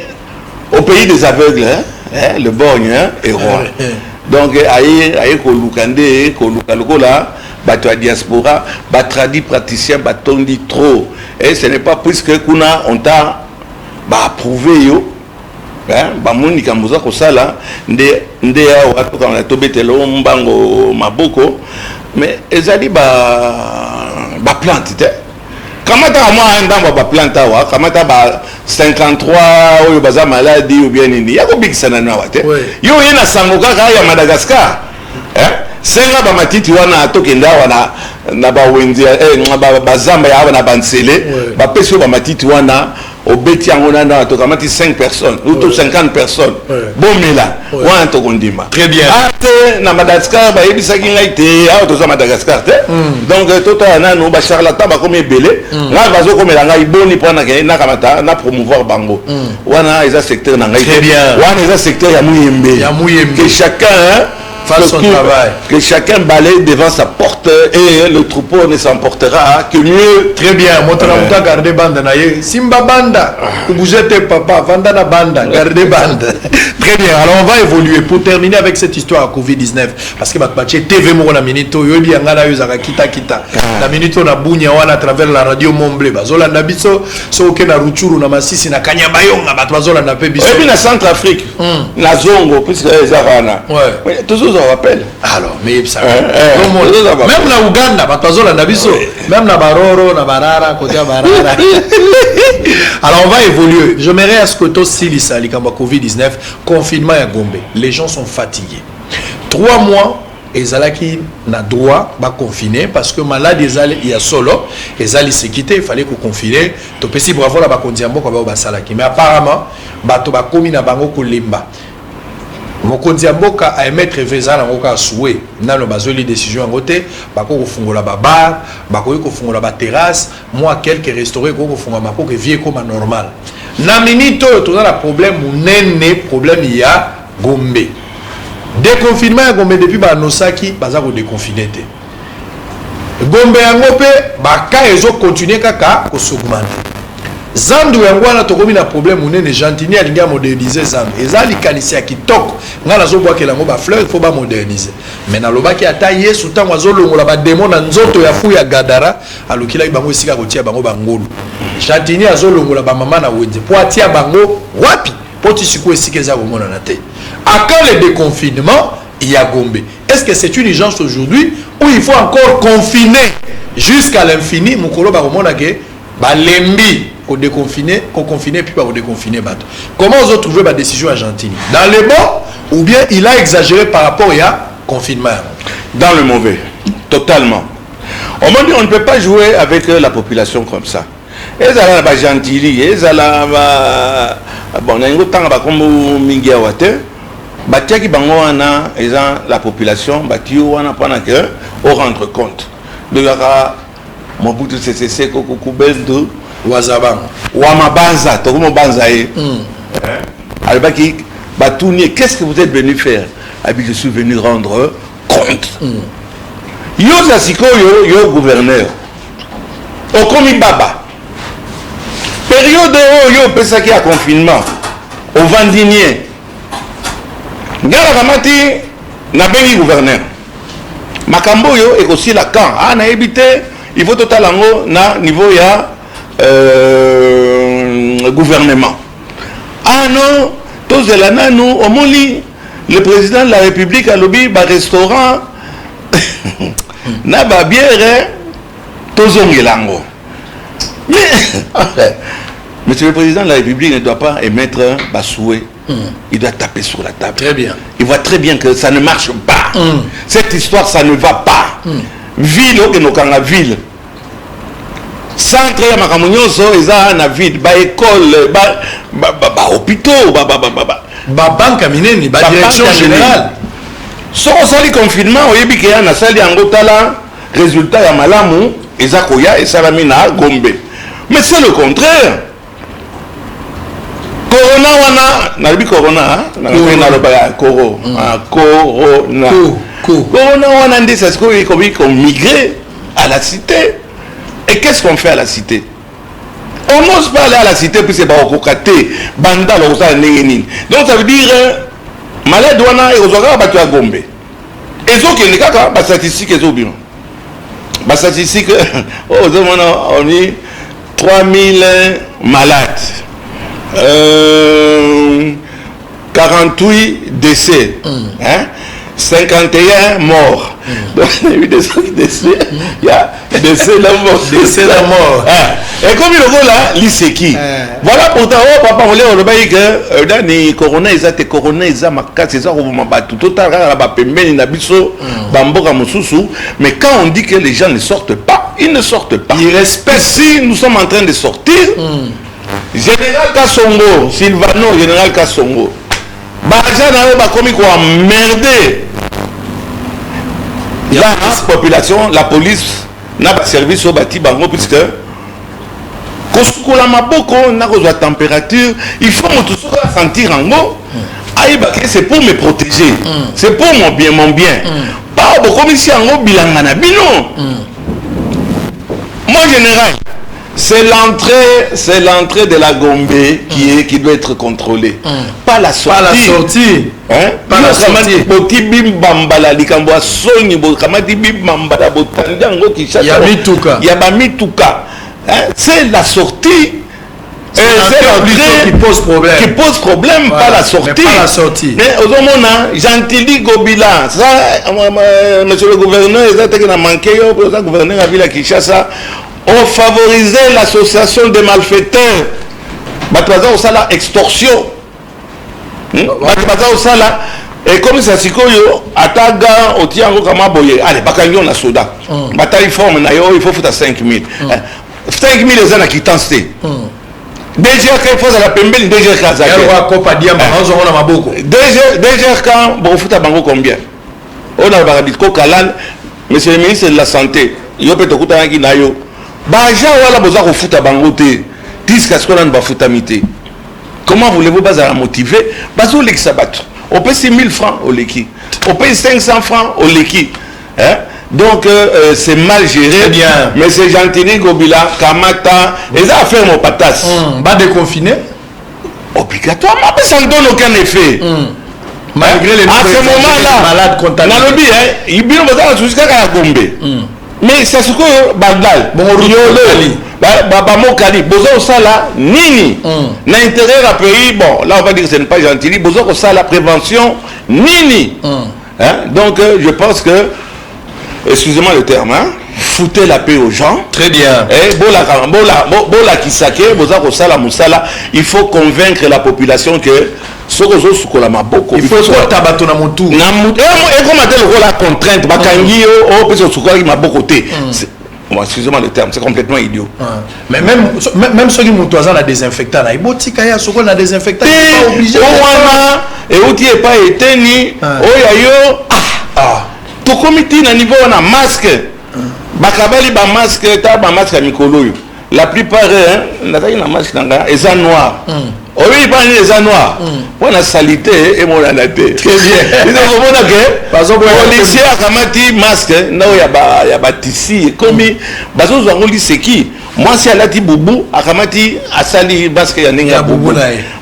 au pays des aveugles, hein, hein, le borgne, hein, est roi. Donc aye koluka nde koluka lokola bato ya diaspora, batradi praticien batondi trop. Et ce n'est pas puisque kuna on t'a baapprouvé yo, hein, bamoni likambo oza kosala nde nde awa tokanga tobetela o mbango maboko. Mais ezali baplante te. Kamata mwa ndambo ya baplante awa, kamata ba 53 oyo baza maladi ou bien nini ya kobikisa nano awa te. Yo oye na sango kaka ya Madagascar, eh? Senga bamatiti wana, tokende awa na bawenze, eh, bazamba ya awa na banzele. Bapesi oyo bamatiti wana, obeti yango nano, tokamati 5 personnes ou to 50 personnes, bomela wana, tokondima. Très bien. Ah te, na Madagascar bayebisaki ngai te, awa toza Madagascar te. Donc totala nanu bacharlatan bakomi ebele. Ngai bazokomela ngai boni mpo nakende nakamata na promouvoir bango wana, eza secteur na ngai Très te. bien. Wana eza secteur ya Muyembe. Ya Muyembe. Que chacun, hein, Fasse son s'occupe, travail. Que chacun balaye devant sa porte et le troupeau ne s'emportera que mieux. Très bien. Moto na moto agarde banda na ye, simba banda, kobouge te papa, vanda na banda, garde banda. Très bien. Alors on va évoluer pour terminer avec cette histoire ya Covid-19, parce que bato batie TV moko na minute oyo, oyebi yanga na yo ezalaka kitakita na minute oyo na Bunya wana, à travers la radio Momble bazolanda biso. Soki oke na Rutshuru, na Masisi, na Kanyabayonga, bato bazolanda mpe biso. Oyebi na Centre Afrique, na Zongo, puisque eza wana, tozozwa rappel. Alors, mais yebisa. Tozozwa rappel. Même na Uganda bato bazolanda biso, même na Baroro, na Barara, côté ya Barara. Alors on va évoluer. J'aimerais à ce que tosilisa likambo ya Covid-19, confinement ya Gombe. Les gens sont fatigués. 3 mois ezalaki na droit baconfine, parce que maladi ezali ya solo, ezali sécurité, il fallait koconfine. Topesi bravo na bakonzi ya mboka bao basalaki, mais apparemment bato bakomi na bango kolemba. Mokonzi ya mboka aémettre vœu, eza nango kaka souhait, nano bazweli décision yango te. Bakoki kofungola babar, bakoki kofungola baterrasse, mwa quelques restaurant ekoki kofungwama mpo ke vie ekóma normal. Na minute oyo toza na problème monene, problème ya Gombe, déconfinement ya Gombe. Depuis banosaki baza kodéconfine te Gombe yango, mpe baka ezokontinue kaka kos'augmenter. Zandu yango wana tokomi na problème monene. Gentini alingi amodernize zandu, eza likanisi ya kitoko, ngai nazobwakela yango bafleur, il faut bamodernize. Mais nalobaki, ata Yesu ntango azolongola bademo na nzoto ya fu ya Gadara, alukilaki bango esika kotia bango bangolu. Gentini azolongola bamama na wenze mpo atia bango wapi? Mpo ti sikoyo esika eza komonana te. À quand le déconfinement ya Gombe? Est-ce que c'est une urgence aujourd'hui ou il faut encore confiner? Jusqu'à l'infini, mokolo bakomona ke balembi kodéconfiner, koconfiner, puis bakodéconfiner bato. Comment ozo trouver badécision ya Gentiny? Dans le bon ou bien il a exagéré par rapport ya confinement? Dans le mauvais, totalement. On m'a dit, on ne peut pas jouer avec la population comme ça. Ezala na baGentiny, ezala ba, bon, nalingi otanga bakombo mingi awa te. Batiaki bango wana, eza la population batie yo wana mpona ke orendre compte. Ndokaka Mobutu Sese Seko Kuku Ngbendu Wazabango. Wa Mabanza, tokomobanza ye. Alobaki, batuni ye: "Qu'est-ce que vous êtes venu faire?" Abi: "Je suis venu rendre compte." Yo za sikoyo, yo gouverneur, okomi baba. Période oyo opesaki ya confinement, ovandi nie. Ngai nakamati, nabengi gouverneur: "Makambo oyo ekosila quand?" "Ah, nayebi te, il faut totala yango na niveau ya gouvernement." "Ah non, tozela nanu. Omoni, le président de la République alobi barestaurant na babière tozongela yango." Mais monsieur le président de la République ne doit pas émettre basouhait. Il doit taper sur la table. Très bien. Il voit très bien que ça ne marche pas, cette histoire, ça ne va pas. Ville, okende okanga ville, centre ya makambo nyonso eza na ville, baécole, bahôpitaux, babanke ya minene, badirection générale. Soki osali confinement, oyebi ke ya nasali yango, tala résultat ya malamu eza koya, esalami na Gombe. Mais c'est le contraire. Corona wana, nalobi corona, nalobaka coro, corona. Corona wana nde sa sikoyo ekomi komigrer à la cité. Et qu'est-ce qu'on fait à la cité? On n'ose pas aller à la cité puisque bakokoka te. Banda lokosala ndenge nini? Donc ça veut dire malade wana ekozwa kaka bato ya Gombe, ezokende kaka. Bastatistique ezobima, bastatistique oyo ozomona, oni 3000 malades, 48 décès, hein? 51 morts. Donc, il y a eu des décès, il y a décès, la mort. Décès, la mort. Ah. Et comme il là, liseki. Voilà, pourtant, oh papa, on l'a que nani, corona eza te, corona eza makasi, eza koboma bato. Total kaka na bapembeni na biso, bamboka mosusu. Mais quand on dit que les gens ne sortent pas, ils ne sortent pas. Ils respectent. Si nous sommes en train de sortir, Général Kasongo, Silvano, Général Kasongo, baagent na yo bakomi koemmerder la population, la police na baservice oyo bati bango, puisque kosukola maboko na kozwa température, il faut moto soki asentir yango ayeba ke c'est pour me protéger, c'est pour mon bien, mon bien. Pas bokomisi yango bilanga na bino. Mon général, c'est l'entrée de la Gombe qui doit être contrôlée, pas la sortie. Pas la sortie. Hein? Pas la sortie. Boti bimbambala, likambo ya soni, bokamati bimbambala, botandi yango Kinshasa. Ya mituka. Ya bamituka. Hein? C'est la sortie. C'est l'entrée qui pose problème. Qui pose problème, voilà. Pas la sortie. Mais pas la sortie. Mais ozomona Gentiny Ngobila, ça, monsieur le gouverneur, eza teke na manqué yo, oza gouverneur ya ville ya Kinshasa, ofavoriser l'association des malfaiteurs. Bato baza kosala extorsion, Bato baza kosala ekomisa sikoyo ata ga otia yango kama boye, ale bakangi yo na soda, batali forme na yo, il faut futa 5000. 5000 eza na quittance te. DGRK, il faut azala pembeni. DGRK aza te. Kopa diamba nazongo na maboko. DGRK bokofuta bango combien? Oyo nalobaka bitko kalane. Monsieur le ministre de la Santé, yo mpe tokutanaki na yo, baagent wana boza kofuta bango te. Tiska sikoyo nanu bafutami te. Comment voulez-vous bazala motivé? Bazolekisa bato, opesi 1000 francs oleki, opesi 500 francs oleki, hein? Donc c'est mal géré. Très bien. Mais c'est Gentiny Ngobila, kamata, eza affaire mopatas. Badéconfiner. Obligatoirement, mais ça ne donne aucun effet. Malgré les à ce moment-là, malades contaminés. Nalobi, hein, bino boza na susi kaka ya Gombe, mais ça sikoyo Bandal, Bongo Yolo, bamokali, boza kosala nini na intérieur ya pays? Bon, là on va dire que ce n'est pas Gentiny. Boza kosala prévention nini? Hein? Donc je pense que Excusez-moi le terme, hein? Foutez la paix aux gens. Très bien. Eh, bolaka, bola, bolakisa ke boza kosala musala, il faut convaincre la population que soki ozosukola maboko il faut kota bato na motu na motu ekoma te lokola contrainte bakangi yo opesa osukolaki maboko te. Bon, excusez-moi le terme, c'est complètement idiot. Ah. Mais même, même ceux qui moto aza na désinfectant na ebotika ye asokola na désinfectant, pas obligé. Wana euti epai eteni oyo ya yo. Ah, tokomi ti na niveau wana. Masque, bakabali bamasque, ta bamasque ya mikolo oyo, la plupart, nazalaki na masque na ngai eza noir. Oyebi mpa nini eza noir? Mpo na saleté emonana te. Komona ke policier akamati masque na oyo ya batisi, ekomi bazozwa yango liseki. Mwasi alati bubu, akamati, asali masque ya ndenge ya bubu.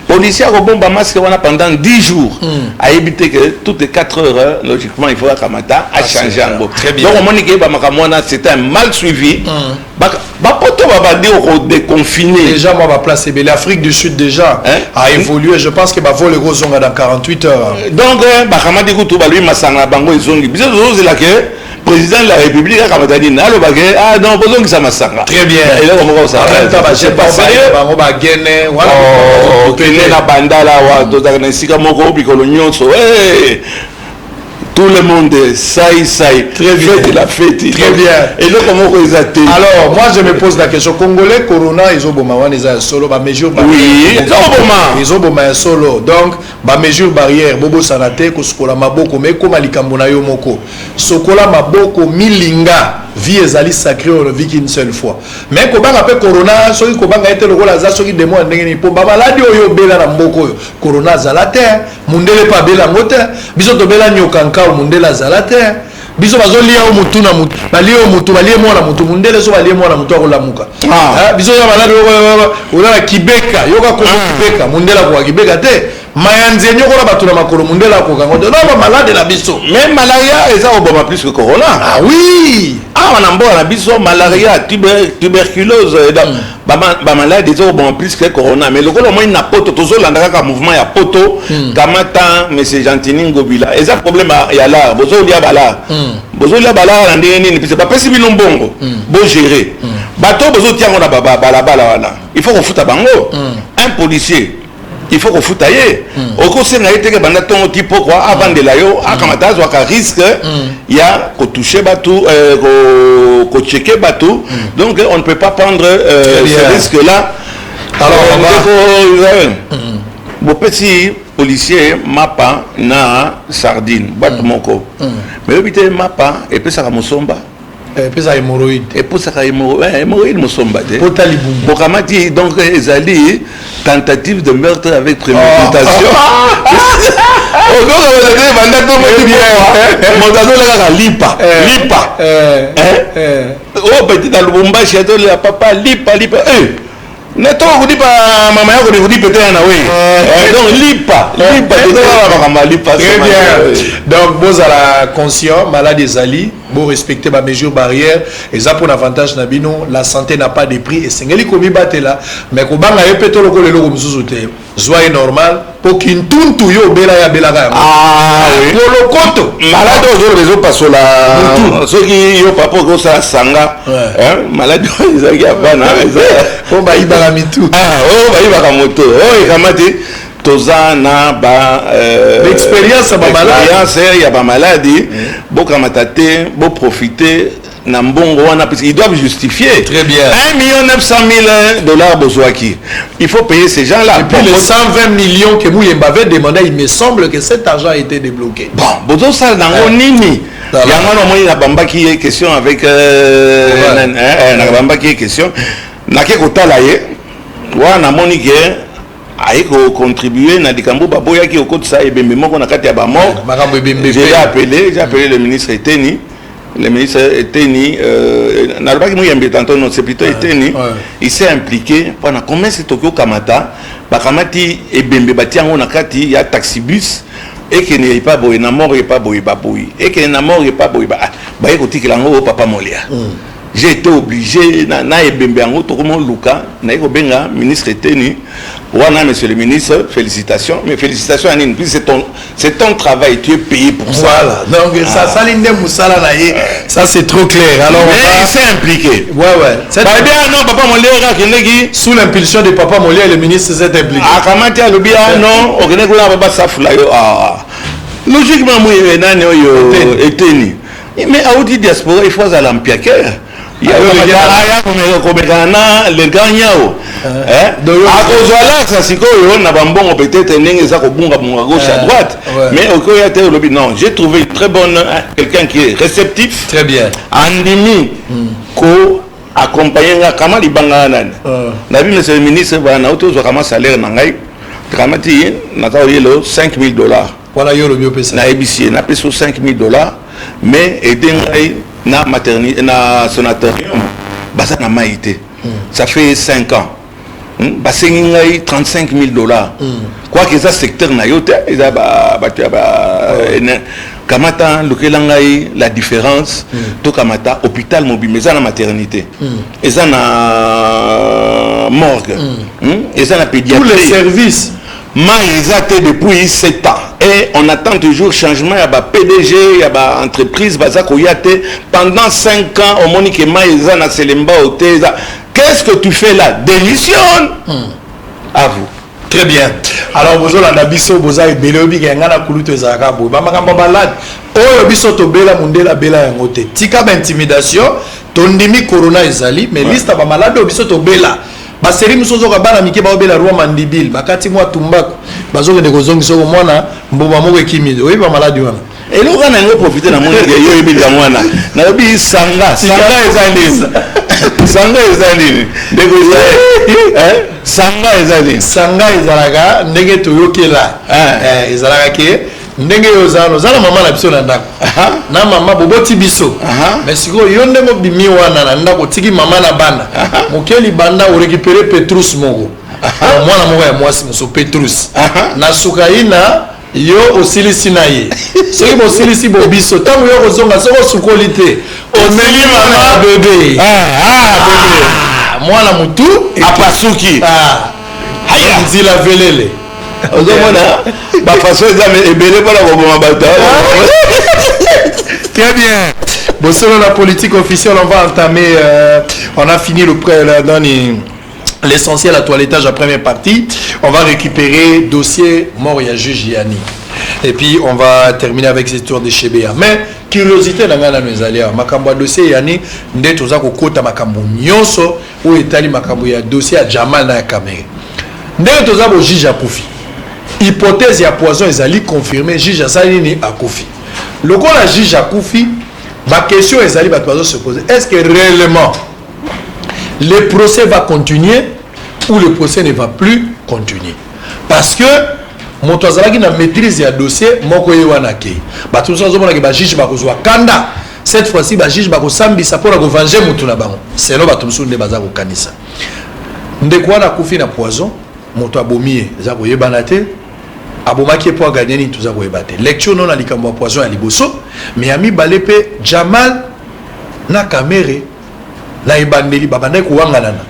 Policier akobomba masque wana pendant 10 jours, ayebi te que toutes les 4 heures, logiquement, il faut akamata achange yango. Donc omoni ke bamakambo wana, c'est un mal suivi. Bapoto babandi kodéconfiner. Déjà moi baplace ebele, Afrique du Sud déjà, hein? A évolué. Je pense que bavol ekozonga dans 48 heures. Donc bakamati kutu balobi masanga na bango ezongi. Biso tozozela ke président de la République akamata nini, alobake: "Ah non, bozongisa masanga." Très bien. Eloko moko. Bango bagene. Okende na Bandala awa, tozalaka na esika moko mikolo nyonso, tout le monde sai sai. Très bien. Fête la fête. Très bien. Eloko moko eza te. Alors moi, je me pose la question: congolais, corona ezoboma wana eza ya solo? Bamesure Oui, ezoboma. Ezoboma ya solo. Donc bamesure barrière, bobosana te kosukola maboko. Me ekóma likambo na yo moko, sokola maboko milinga. Vie ezali sacré, on ne vit qu'une seule fois. Mais kobanga mpe corona, soki kobanga ye te lokola aza soki demo ya ndenge nini, mpo bamaladi oyo obela na mboka oyo, corona azala te, mundele mpe abela yango te. Biso tobela nyoka nkau, mundele azala te. Biso bazolia o mutu na mutu, balie o mutu, balie mwana mutu. Mundele so balie mwana mutu, akolamuka. Ah. Biso oza maladi oza na kibeka, yoka kombo kibeka, mundele akoka kibeka te. Mayanzi enyokola bato na makolo, mundele akoka ngo te. No, bamalade na biso. Mais malaria eza koboma plus que corona. Ah oui. Awa na mboka na biso, malaria, tuberculose, bamaladi eza koboma plus que corona. Mais lokola omoni na Poto, tozolanda kaka mouvement ya Poto. Kamata monsieur Gentini Ngobila, eza problème ya lar. Bozolia balar, bozolia balar na ndenge nini? Puisque bapesi bino mbongo, bogérer bato bozotia yango na balabala wana, il faut kofuta bango. Un policier, il faut kofuta ye. Okosenga ye teke banda ntongo ti pokwa avandela yo, akamata, azwaka risque ya kotouche bato, kocheke bato. Donc on ne peut pas prendre ce risque là. Alors, alors bopesi policier mapa na sardine, boîte moko, mais oyebi te mapa epesaka mosomba. Epesaka hémorroïde. Epesaka hémorroïde, mosomba te. Pota libumu. Bokamati, donc ezali tentative de meurtre avec préméditation. Okoka banda tongo, moto azolia kaka lipa, lipa oyo petit na Lubumbashi azolia: "Papa, lipa, lipa." Netoka kodipa mama yako, ni te na we. Donc lipa, lipa, tozala makambo ya lipa. Très bien. Donc bozala conscient, malade ezali, bo respecter ba mesure barrière, eza pour avantage na bino. La santé n'a pas de prix, esengeli komibatela. Mais kobanga ye mpe to lokola eloko mosusu te, zwa ye normal, mpo kintuntu yo obela, ye abelaka yango. Ah, oui. Kolokoto. Maladi ozoloba ezopasola soki yo papa okosala sanga, maladi oyo ezalaki ya bana. Mpo bayibaka mitu. Oyo bayibaka moto oyo ekamati, toza na ba expérience ya bamaladi. Expérience ya bamaladi. Bokamata te, boprofite na mbongo wana, parce qu'ils doivent justifier. Très bien. 1 million 900 000 dollars bozwaki, il faut payer ces gens-là. Et puis les 120 millions que Mouyemba avait demandé, il me semble que cet argent a été débloqué. Bon, bozosala nango nini? Yango wana omoni nabambaki ye question avec nabambaki ye question, nake kotala ye wana, namoni ke aye kocontribue na likambo baboyaki kokotisa ebembe moko na kati ya bamorgue. Makambo ebembe. J'ai appelé le ministre Eteni, le ministre Eteni, nalobaki Muyembe tantôt, non, c'est plutôt Eteni. Il s'est impliqué mpona comment est-ce toki okamata, bakamati ebembe, batia yango na kati ya taxibus, ekende epa boye na morgue, epa boye, baboyi, ekende na morgue epa boye, baye kotikela yango papa Molia. J'ai été obligé na, na ebembe yango tokoma oluka naye kobenga ministre Eteni wana. Monsieur le ministre, félicitations, mais félicitations ya nini? Puis c'est ton travail, tu es payé pour ça. Voilà, donc ça sali nde mosala na ye, ça c'est trop clair. Alors mais il s'est impliqué. Ouais. Balobi: ah non, papa Molière akendeki. Sous l'impulsion de papa Molière, le ministre s'est impliqué. Akamati, alobi: ah non, okende kuna, papa safula yo. Ah, logiquement moi nani oyo Eteni, mais auti diaspora, il faut azala mpiaker, aya komekana na le grand nyao, akozwa laksa sikoyo na bambongo, peut-être ndenge eza kobungabunga gauche à droite, mais okoya te olobi non. J'ai trouvé une très bonne, quelqu'un qui est réceptif. Très bien. Andimi ko accompagner nga kama libanga nani nabi. Monsieur le ministre, bana nauti ozwa kama salaire na ngai, kamati naza oyelo 5000 $. Wana yo olobi opesa. Nayebisi ye, napesi yo 5000 $, mais aide ngai na maternité, na sanatorium, baza na mai te, ça fait 5 ans. Basengi ngai 35 000 $, quoique eza secteur na yo te, eza bato ya kamata, lukela ngai la différence. Tokamata hôpital mobimba, eza na maternité, eza na morgue, eza na pédiatrie, tous les services. Mai eza te depuis 7 ans et on attend toujours changement ya ba PDG ya ba entreprise, baza koya te pendant 5 ans. Omoni ke mai eza na Selembao te, eza, qu'est-ce que tu fais là? Démissionne. À vous. Très bien. Alors bozolanda biso, boza ebele. Oyebika yanga na kulutu ezalaka boye, bamakambo balade oyo biso tobela, mondele abela yango te. Tika baintimidation. Tondimi corona ezali, mais liste ya bamalade oyo biso tobela, baseri mosusu ozoka bana mike baobela roi mandibile, bakati mwa tumbaku, bazokende kozongisa oko mwana mbuma moko ekimi. Oyebi bamaladi wana? Eloko wana yango profite na moni yo oyebi likambo wana. Nalobi sanga, sanga eza nini? Sanga eza nini, ndeko Israel? Sanga eza nini? Sanga ezalaka ndenge toyokela, ezalaka ke ndenge yo oza wana, oza na mama na biso na ndako, na mama boboti biso, mais sikoyo yo ndenge obimi wana na ndako, otiki mama na bana moke libanda, orécupérer Petrus moko, mwana moko ya mwasi mosusu Petrus na suka ina yo osilisi na ye. Soki bosilisi bobiso, ntango yo kozonga, soki osukoli te, omemi mama bebe, mwana motu apasuki. Nzila velele. Ozomona bafaçon eza ebele mpona koboma bato. Très bien. Bon, selon la politique officielle, on va entamer. On a fini le prêt dans l'essentiel à toilettage à première partie. On va récupérer dossier mort ya juge Yani. Et puis on va terminer avec cette histoire de Chebeya. Mais curiosité na ngai nano ezali awa, makambo ya dossier Yani nde toza kokota, makambo nyonso oyo etali makambo ya dossier ya Jamal na ya Kamerhe. Ndenge toza bo, juge akufi, hypothèse ya poison ezali confirmé, juge asali nini? Akufi. Lokola juge akufi, baquestion ezali, bato bazo se poser: est ce que réellement le procès va continuer ou le procès ne va plus continuer? Parce que moto azalaki na maîtrise ya dossier moko ye wana akei. Bato mosusu azomonaki bajuge bakozwa kanda cette fois-ci, bajuge bakosambisa mpona kovange motu na bango. Selo bato mosusu nde baza kokanisa, ndeko wana akufi na poison, moto abomi ye eza koyebana te, abomaki ye mpo aganye nini, toza koyeba te. Lecture no na likambo ya poison ya liboso, mais ya mibale mpe, Jamal na Kamerhe na ebandeli babandaki kowanganana.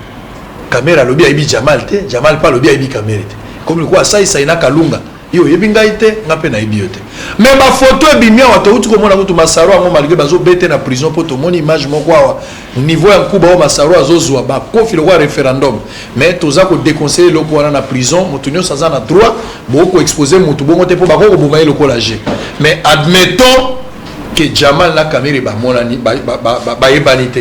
Kamerhe alobi ayebi Jamal te, Jamal mpe alobi ayebi Kamerhe te. Komi lokola asaisai na Kalunga, yo oyebi ngai te, nga mpe nayebi yo te. Mais bafoto ebimi awa, touti komona kutu Masaro yango, malgré bazobete na prison, mpo tomoni image moko awa, niveau ya nkuba oyo Masaro azozwa bakofi lokola référendum. Mais toza kodéconseiller eloko wana na prison. Moto nyonso aza na droit, bokoexposer motu bongo te, mpo bakoki koboma ye lokola je. Mais admettons que Jamal na Kamerhe bamonani, bayebani te,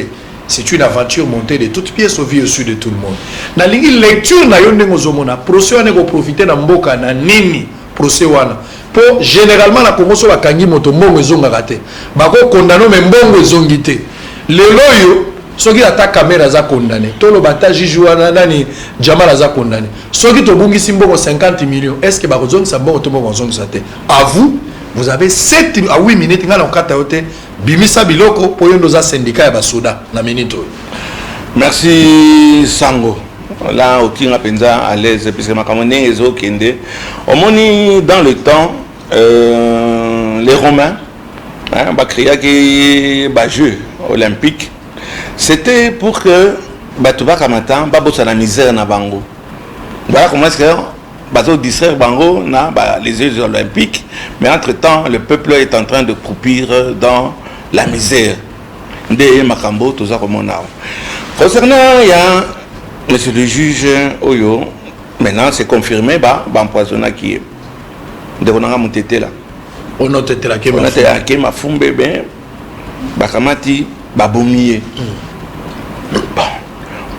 c'est une aventure montée de toutes pièces au vu au su de tout le monde. Nalingi lecture na yo ndenge ozomona procès wana ekoprofite na mboka na nini, procès wana, mpo généralement na Congo so bakangi moto, mbongo ezongaka te. Bakokondano me mbongo ezongi te. Lelo oyo soki ata Kamerhe aza condamné, toloba ata juge wana nani, Jamal aza condamné, soki tobungisi mbongo 50 millions, est ce que bakozongisa mbongo to mbongo bazongisa te? À vous, vous avez 7 à 8 minutes. Ngai na kokata yo te, bimisa biloko mpo yo nde oza syndicat ya basoda na minute oyo. Merci Sango. Là okinga mpenza à l'aise, puisque makambo ndenge ezokende, omoni, dans le temps les Romains, hein, bacréaki bajeux olympique. C'était pour que bato bakamata babosana misère na bango. Voilà comment est-ce que bazo distraire bango na ba, les Jeux olympiques, mais entre-temps le peuple est en train de croupir dans la misère. Nde makambo toza komona awa. Concernant ya monsieur le juge oyo, maintenant c'est confirmé, ba baempoisonnaki ye. Ndeko na nga Mutetela. Onotetela ke Onate ake mafumbe ben bakamati babomi ye. Bon,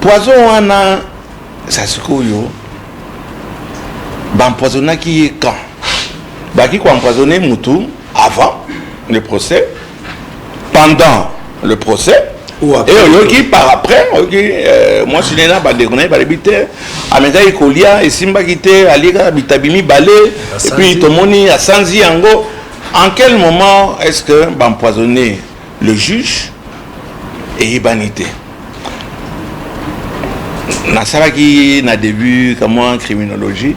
poison wana sa sikoyo baempoisonnaki ye quand? Baki koempoisonner mutu avant le procès, pendant le procès Ou après. Et oyoki par après, oyoki mwasi na ye na bandeko na ye balobi te, amekaki kolia esimbaki te, alie kaka bitabi mibale et puis tomoni asanzi yango. En quel moment est-ce que baempoisonner le juge eyebani te? Nasalaki na début kamwa criminologie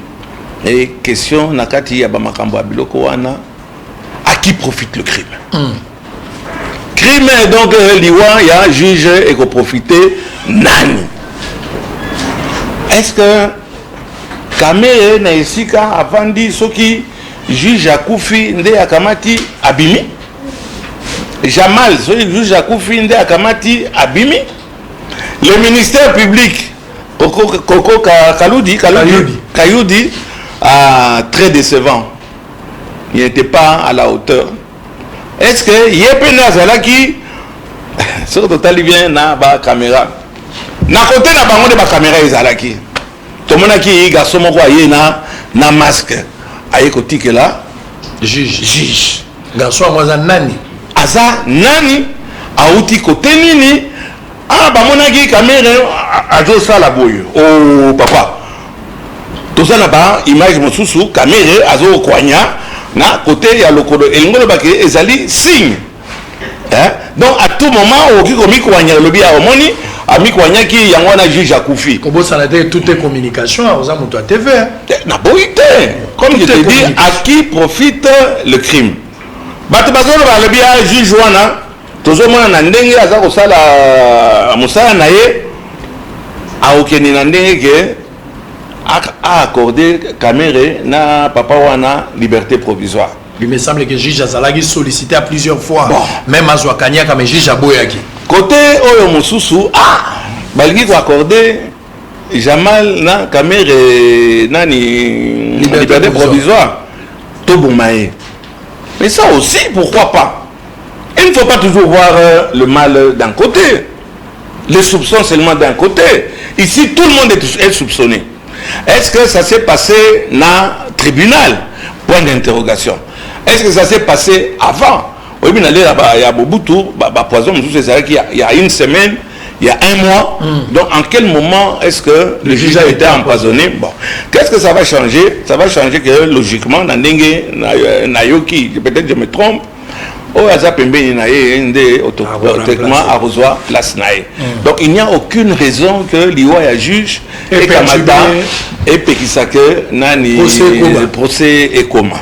et question na kati ya bamakambo ya biloko wana, à qui profite le crime? Crime donc liwa ya juge ekoprofite nani? Est-ce que Kamerhe na esika avandi, soki juge akufi nde akamati abimi? Jamal soki juge akufi nde akamati abimi? Le ministère public Koko, Koko Kaludi, Kaludi, Kayudi. Kayudi, ah, très décevant. Il n'était pas à la hauteur. Est-ce que ye pe nde azalaki? Soki totali bien na ba caméra na côté na bango nde ba caméra ezalaki, tomonaki garçon moko aye na masque, aye kotikela juge. Juge. Garçon yango aza nani? Aza nani? Auti kote nini? Ah, bamonaki Kamerhe azosala boye. Oh papa, toza na ba image mosusu, Kamerhe azokwanya na kote ya lokolo, elingi olobaki ezali signe, hein? Donc à tout moment okoki komikwanya, olobi ya omoni amikwanyaki yango wana juge akufi. Kobosana te, tout est communication, oza moto ya TV, hein? Naboyi te. Comme Tout je est te dis, à qui profite le crime? Bato bazoloba, alobi ya juge wana tozomona na ndenge aza kosala mosala na ye, akokende na ndenge ke a accordé Kamerhe na papa wana liberté provisoire. Il me semble que juge azalaki sollicité à plusieurs fois. Bon. Même azwa kaniaka, mais juge aboyaki. Côté oyo mosusu, ah, balingi koaccorde Jamal na Kamerhe nani Liberté liberté provisoire. provisoire, toboma ye. Mais ça aussi, pourquoi pas? Il ne faut pas toujours voir le mal d'un côté, les soupçons seulement d'un côté. Ici, tout le monde est soupçonné. Est-ce que ça s'est passé na tribunal? Point d'interrogation. Est-ce que ça s'est passé avant? Oui, mais ya Mobutu, ba poison mosusu ezalaki il y a une semaine, il y a un mois. Donc, en quel moment est-ce que le juge a été empoisonné? Bon, qu'est-ce que ça va changer? Ça va changer que logiquement, na ndenge nayoki, peut-être je me trompe, oyo aza pembeni na ye nde automatiquement akozwa place na ye. Donc il n'y a aucune raison que liwa ya juge ekamata epekisa ke nani procès ekoma.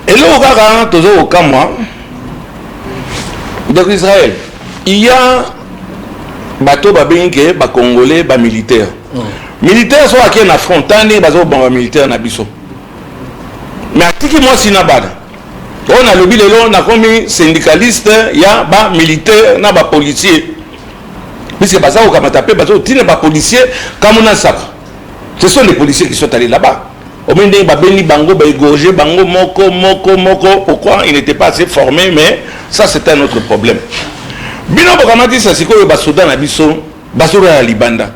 Eloko kaka toza kokamwa, ndeko Israël, il y a bato babengi ke bacongolais bamilitaire. Militaire so ake na front, ta ndenge baza kobanga bamilitaire na biso, mais atiki mwasi na bana. Oyo nalobi lelo, nakomi syndicaliste ya bamilitaire na bapolicier, puisque baza kokamata mpe baza kotina bapolicier Kamwina Nsapu. Ce sont les policiers qui sont allés là-bas. Omoni ndenge babengi bango, baégorge bango moko moko moko. Pourquoi il n'était pas assez formé? Mais ça, c'est un autre problème. Bino bokamatisa sikoyo basoda na biso bazolala libanda.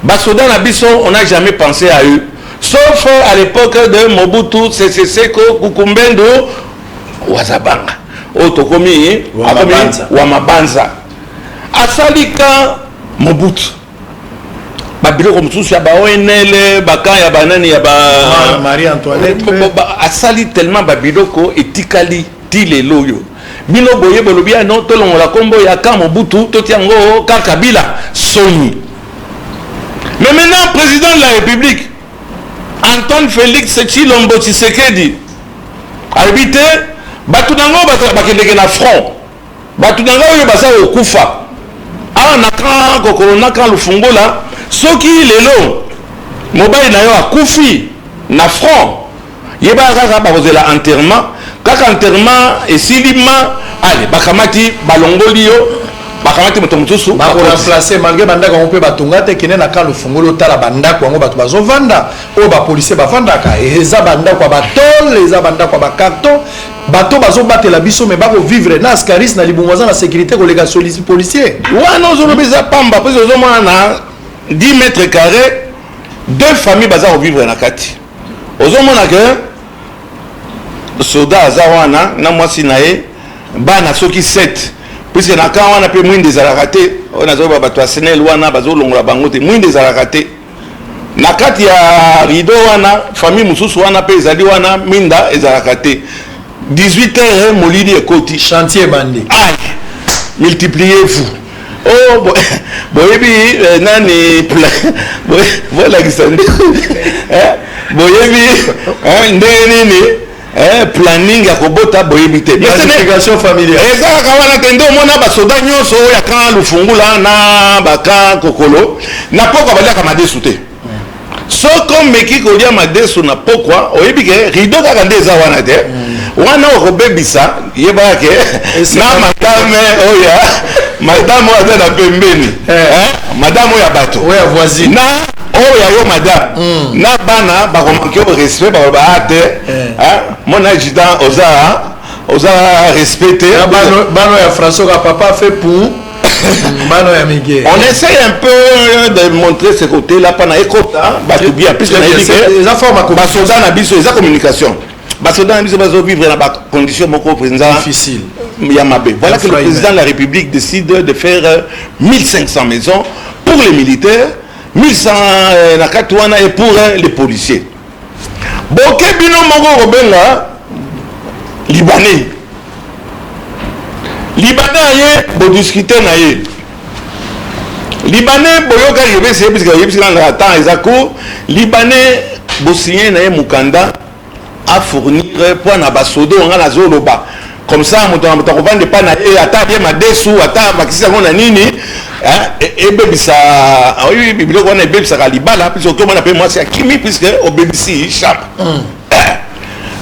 Basoda na biso, on n'a jamais pensé à eux, sauf à l'époque de Mobutu Sese Seko Kuku Ngbendu Wazabanga, oyo tokomi akomi wa mabanza, asali ka Mobutu babiloko mosusu ya ba ONL, bakan ya banani ya ba Marie Antoinette. Asali tellement babiloko etikali ti lelo oyo. Bino boye bolobi ya no, tolongola nkombo ya camp Mobutu, totia yango camp Kabila, soni. Mais maintenant, président de la République Antoine Félix Tshilombo Tshisekedi alobi te, bato nango bakendeke na front, bato na ngai oyo baza kokufa. Awa na camp Kokolo na camp Lufungola, soki lelo mobali na yo akufi na front, yebaka kaka bakozela enterrement, kaka enterrement esili ma ale bakamati balongoli yo, bakamati moto mosusu. Bakoremplace malgré bandako yango mpe batonga te. Kende na camp Lufungolo, otala bandako yango bato bazovanda, oyo bapolisier bavandaka. Eza bandako ya batole, eza bandako ya bacarton. Bato bazobatela biso, me bakovivre na askaris na libongo, aza na sécurité koleka policier. Wana ozoloba eza pamba, mpo ozomona na 10 mètres carré deux familles baza kovivre na kati. Ozomona ke soda aza wana na mwasi na ye, bana soki 7, puisque na camp wana mpe mwinda ezalaka te. Oyo nazoyeba, bato ya SNEL wana bazolongola bango te, mwinda ezalaka te. Na kati ya rideau wana, famille mosusu wana mpe ezali wana, minda ezalaka te. 18 heures, molili ekoti. Chantier ebandi. Ay, multipliez-vous. Oh, boyebi nani bolakisa boyebi ndenge nini planning ya kobota, boyebi te. Planification familiale. Eza kaka wana te nde omona basoda nyonso oyo ya camp Lufungula na bacamp Kokolo, na pokwa baliaka madesu te. Soki omeki kolia madesu na pokwa, oyebi ke rideau kaka nde eza wana te, wana okobebisa. Yebaka ke na madame oyo, madame oyo aza na pembeni, madame oyo ya bato, oyo ya voisine, na oyo ya yo madame, na bana bakomanke oyo respect, bakoloba a te, mon adjudant oza respect te. Bano ya François ka papa fait pour bano ya mike. On essaye un peu de montrer ce côté là mpana ekota bato bien, puisque nayebi ke eza forme basoda na biso, eza communication, basoda na biso bazovivre na bacondition moko mpenza difficile. Ya mabe. Voilà que le président de la République décide de faire 1500 maisons pour les militaires, 1100 na kati wana et pour les policiers. Boke bino moko kobenga Libanais. Libanais aye, bodiscute na ye. Libanais boyoka, yebisi, yebisi, yebisi nanga, temps eza court. Libanais bosigné na ye mokanda, afournir mpo na basoda oyo nga nazoloba. Comme ça moto na moto akovanda epai na ye, ata alie madesu, ata bakisi yango na nini, ebebisa. Oyebi biloko wana ebebisaka libala, puisque okomona mpe mwasi akimi, puisque obebisi chambre.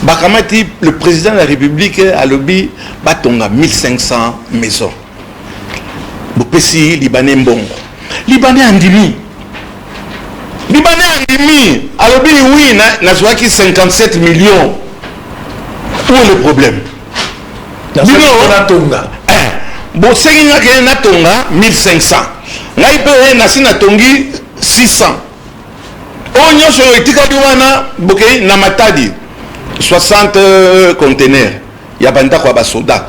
Bakamati, le président de la République alobi batonga 1500 maisons, bopesi Libanais mbongo. Libanais andimi, Libanais andimi, alobi oui, nazwaki 57 millions. Où est le problème? Bino natonga. Bosengi nga ke natonga 1500, ngai mpe nasi natongi 600. Oyo nyonso oyo etikali wana, bokei na Matadi, 60 conteneur ya bandako ya basoda.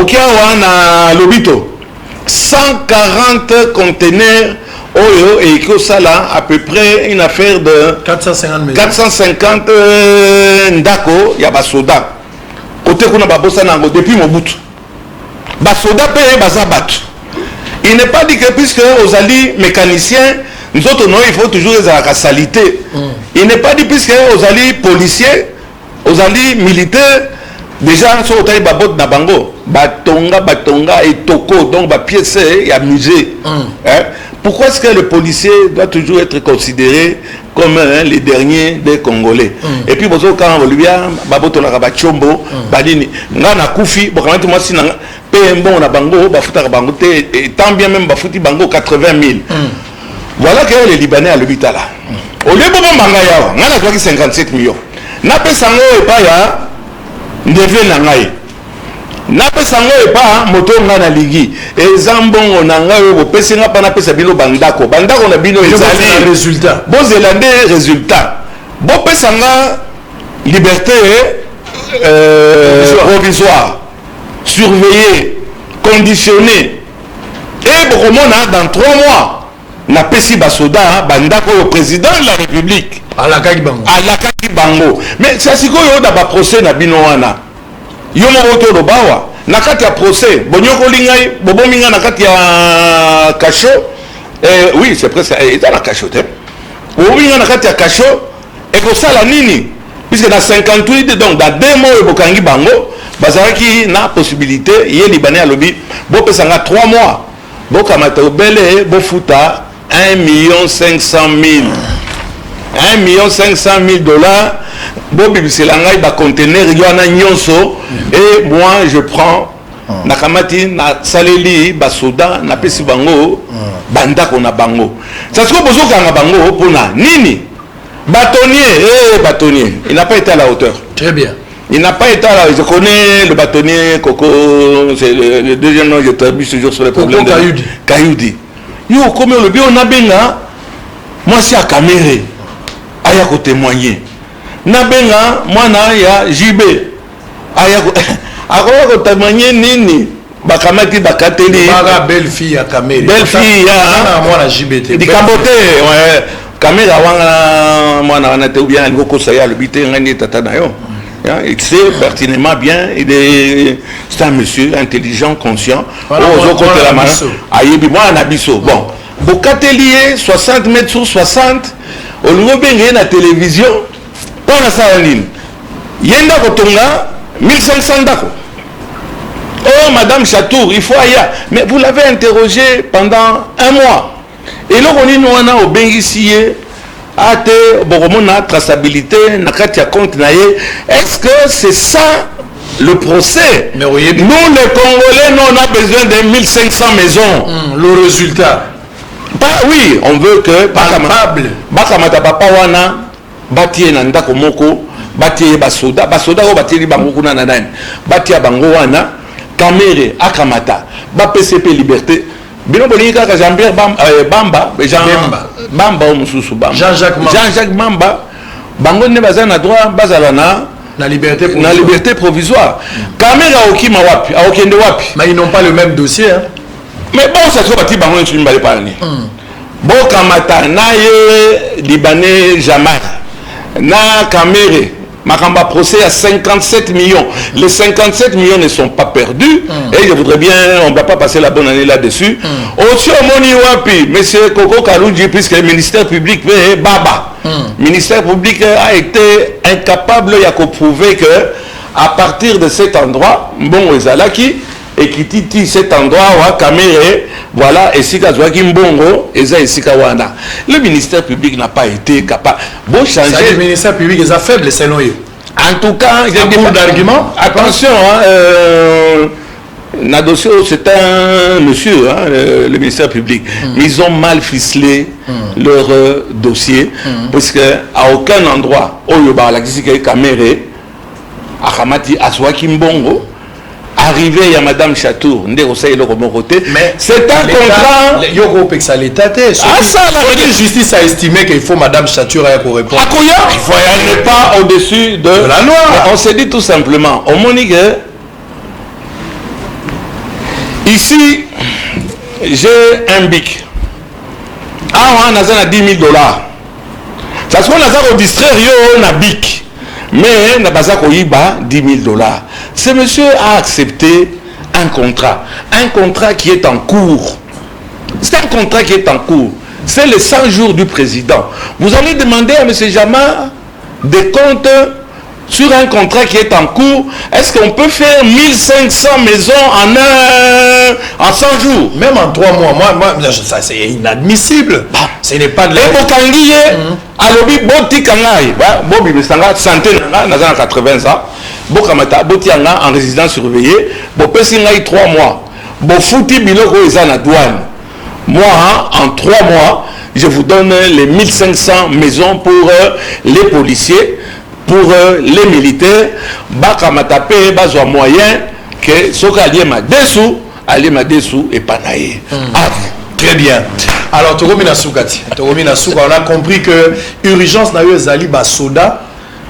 Oki awa na Lobito, 140 conteneurs oyo eyeki kosala à peu près une affaire de 450. 450 ndako ya basoda. Kote kuna babosana yango depuis Mobutu. Basoda mpe baza bato. Il n'est pas dit que puisque ozali mécanicien, nzoto na yo il faut toujours ezalaka salité. Il n'est pas dit puisque ozali policier, ozali militaire. Déjà soki otali babote na bango, batonga batonga etoko, donc bapièce ya musée. Hein? Pourquoi est-ce que le policier doit toujours être considéré comme, hein, les derniers des Congolais? Et puis bozokanga bolobia babotolaka bachombo banini. Nga nakufi, bokamati mwasi na nga mpe mbongo na bango bafutaka bango te, et tant bien même bafuti bango 80 000. Voilà que le Libanais alobi: tala, au lieu bobomba ngai awa, ngai nazwaki 57 millions, napesa yango epai ya ndeve na ngai, napesa yango epa moto oyo ngai nalingi. Eza mbongo na ngai oyo bopesi nga mpa napesa bino bandako. Bandako na bino ezali résultat. Bozela nde résultat. Bopesa nga liberté provisoire, surveillée, conditionnée, et bokomona dans 3 mois napesi basoda bandako oyo président de la République alakaki bango. Alakaki bango. Mais sa sikoyo na baprocès na bino wana, yo moko to oloba awa na kati ya procès, bonyokoli ngai, bobomi ngai na kati ya cachot. Oui, c'est presque eza na cachot te. Bobomi ngai na kati ya cachot, ekosala nini? Puisque na 58, donc dans 2 mois oyo bokangi bango, bazalaki na possibilité. Ye Libanais alobi: bopesa nga 3 mois. Bokamata obele bofuta 1 million 500 mille, 1 million 500 mille dollars, bobimisela ngai baconteneur wana nyonso et moi je prends, nakamati, nasaleli basoda, napesi bango bandako na bango. Sasiko bozokanga bango mpona nini? Bâtonnier, eh, bâtonnier, il n'a pas été à la hauteur. Très bien. Il n'a pas été à la... Je connais le bâtonnier Coco, c'est le deuxième nom, je trébuche toujours sur les problèmes. Coco Kayudi. Kayudi. Yo, comme le bien, on a benga, moi c'est à Kamerhe, aya ko témoigner. Na benga, moi na ya JB, aya ko akoya ko témoigner nini? Bakamati, bakateli. Baka belle fille ya Kamerhe. Belle fille ya na mwana JB te. Likambo te, ouais. Kamerhe wanga mwana wana te, ou bien alingi kokosa ye, alobi te ngai nde tata na yo. Hein, il sait pertinemment bien, il est, c'est un monsieur intelligent, conscient. Voilà, Oyo ozokotela mwana mana biso. Ayebi mwana na biso. Bon, bokateli ye 60 mètres sur 60, olingi obenge ye na télévision mpo na sala nini? Ye nde akotonga 1500 ndako. Oh, Madame Chatour, il faut aya. Mais vous l'avez interrogé pendant un mois. Eloko nini wana obengisi ye ate bokomona traçabilité na kati ya compte na ye? Est-ce que c'est ça le procès? Mais oyebi- Nous les Congolais, nous on a besoin de 1500 maisons. Le résultat Pas, oui, on veut que palpable. Bakamata papa wana, batie na ndako moko, batie ye basoda, basoda oyo batieli bango kuna na nani, batia bango wana. Kamerhe akamata, bapesa mpe liberté. Bino bolingi kaka Jean-Pierre Bamba, Bamba Jean, Bemba. Bamba oyo mosusu, Bamba. Jean-Jacques Mamba. Jean-Jacques Mamba, bango nde baza na droit bazala na na liberté na provisoire. Liberté provisoire. Kamerhe aokima wapi? Aokende wapi? Mais ils n'ont pas le même dossier, hein. Mais bon, ça soko bati bango nyonso mibale mpana nini? Bokamata na ye Libanais Jamal na Kamerhe, makambo ya procès ya 57 millions, les 57 millions ne sont pas perdus et je voudrais bien, on va pas passer la bonne année là-dessus aussi. Omoni wapi monsieur Coco Kaludji, puisque le ministère public mpe baba, ministère public a été incapable ya koprouver que à partir de cet endroit mbongo ezalaki ekiti ti cet endroit wa Kamerhe. Voilà esika azwaki mbongo, eza esika wana. Le ministère public n'a pas été capable. Bon, Ça dit, changer le ministère public est faible selon eux. En tout cas, je À dis court d'arguments. Attention, hein, na dossier, c'est un monsieur, hein, le ministère public. Mais ils ont mal ficelé leur dossier, parce que à aucun endroit oyo balakisi ke Kamerhe akamati, azwaki mbongo. Arrivé ya madame Chatour nde kosala eloko moko te. Mais c'est un contrat. Yo kopekisa l'état te. Ah, ça, la Soki justice a estimé qu'il faut madame Chatour aya korépondre. Akoya, il faut, elle n'est pas au-dessus de la loi. Mais on s'est dit tout simplement, omoni que ici j'ai un bic awa, naza na 10 000 dollars. Parce que naza kodistraire yo na bic, mais na baza koyiba 10 000 dollars. Ce monsieur a accepté un contrat, un contrat qui est en cours. C'est un contrat qui est en cours, c'est les 100 jours du président. Vous allez demander à monsieur Jama des comptes sur un contrat qui est en cours? Est-ce qu'on peut faire 1500 maisons en 100 jours? Même en 3 mois, moi, moi ça c'est inadmissible. Ce n'est pas de la E bokangi ye, alobi botika ngai, bobimisa nga, santé na nga, naza na 80 ans, bokamata botia nga en résidence surveillée, bopesi ngai 3 mois, bofuti biloko oyo eza na douane. Moi, hein, en 3 mois je vous donne les 1500 maisons pour les policiers, pour les militaires. Bakamata mpe bazwa moyen ke soki alie madesu, alie madesu epa na ye. Ah, Très bien. Alors, tokomi na suka ti. Tokomi na suka, on a compris que urgence na yo ezali basoda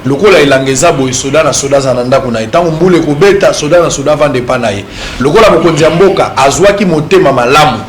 lokola elanga eza boye, soda na soda aza na ndako na ye. Ntango mbula ekobeta, soda na soda avanda epa na ye. Lokola mokonzi ya mboka azwaki motema malamu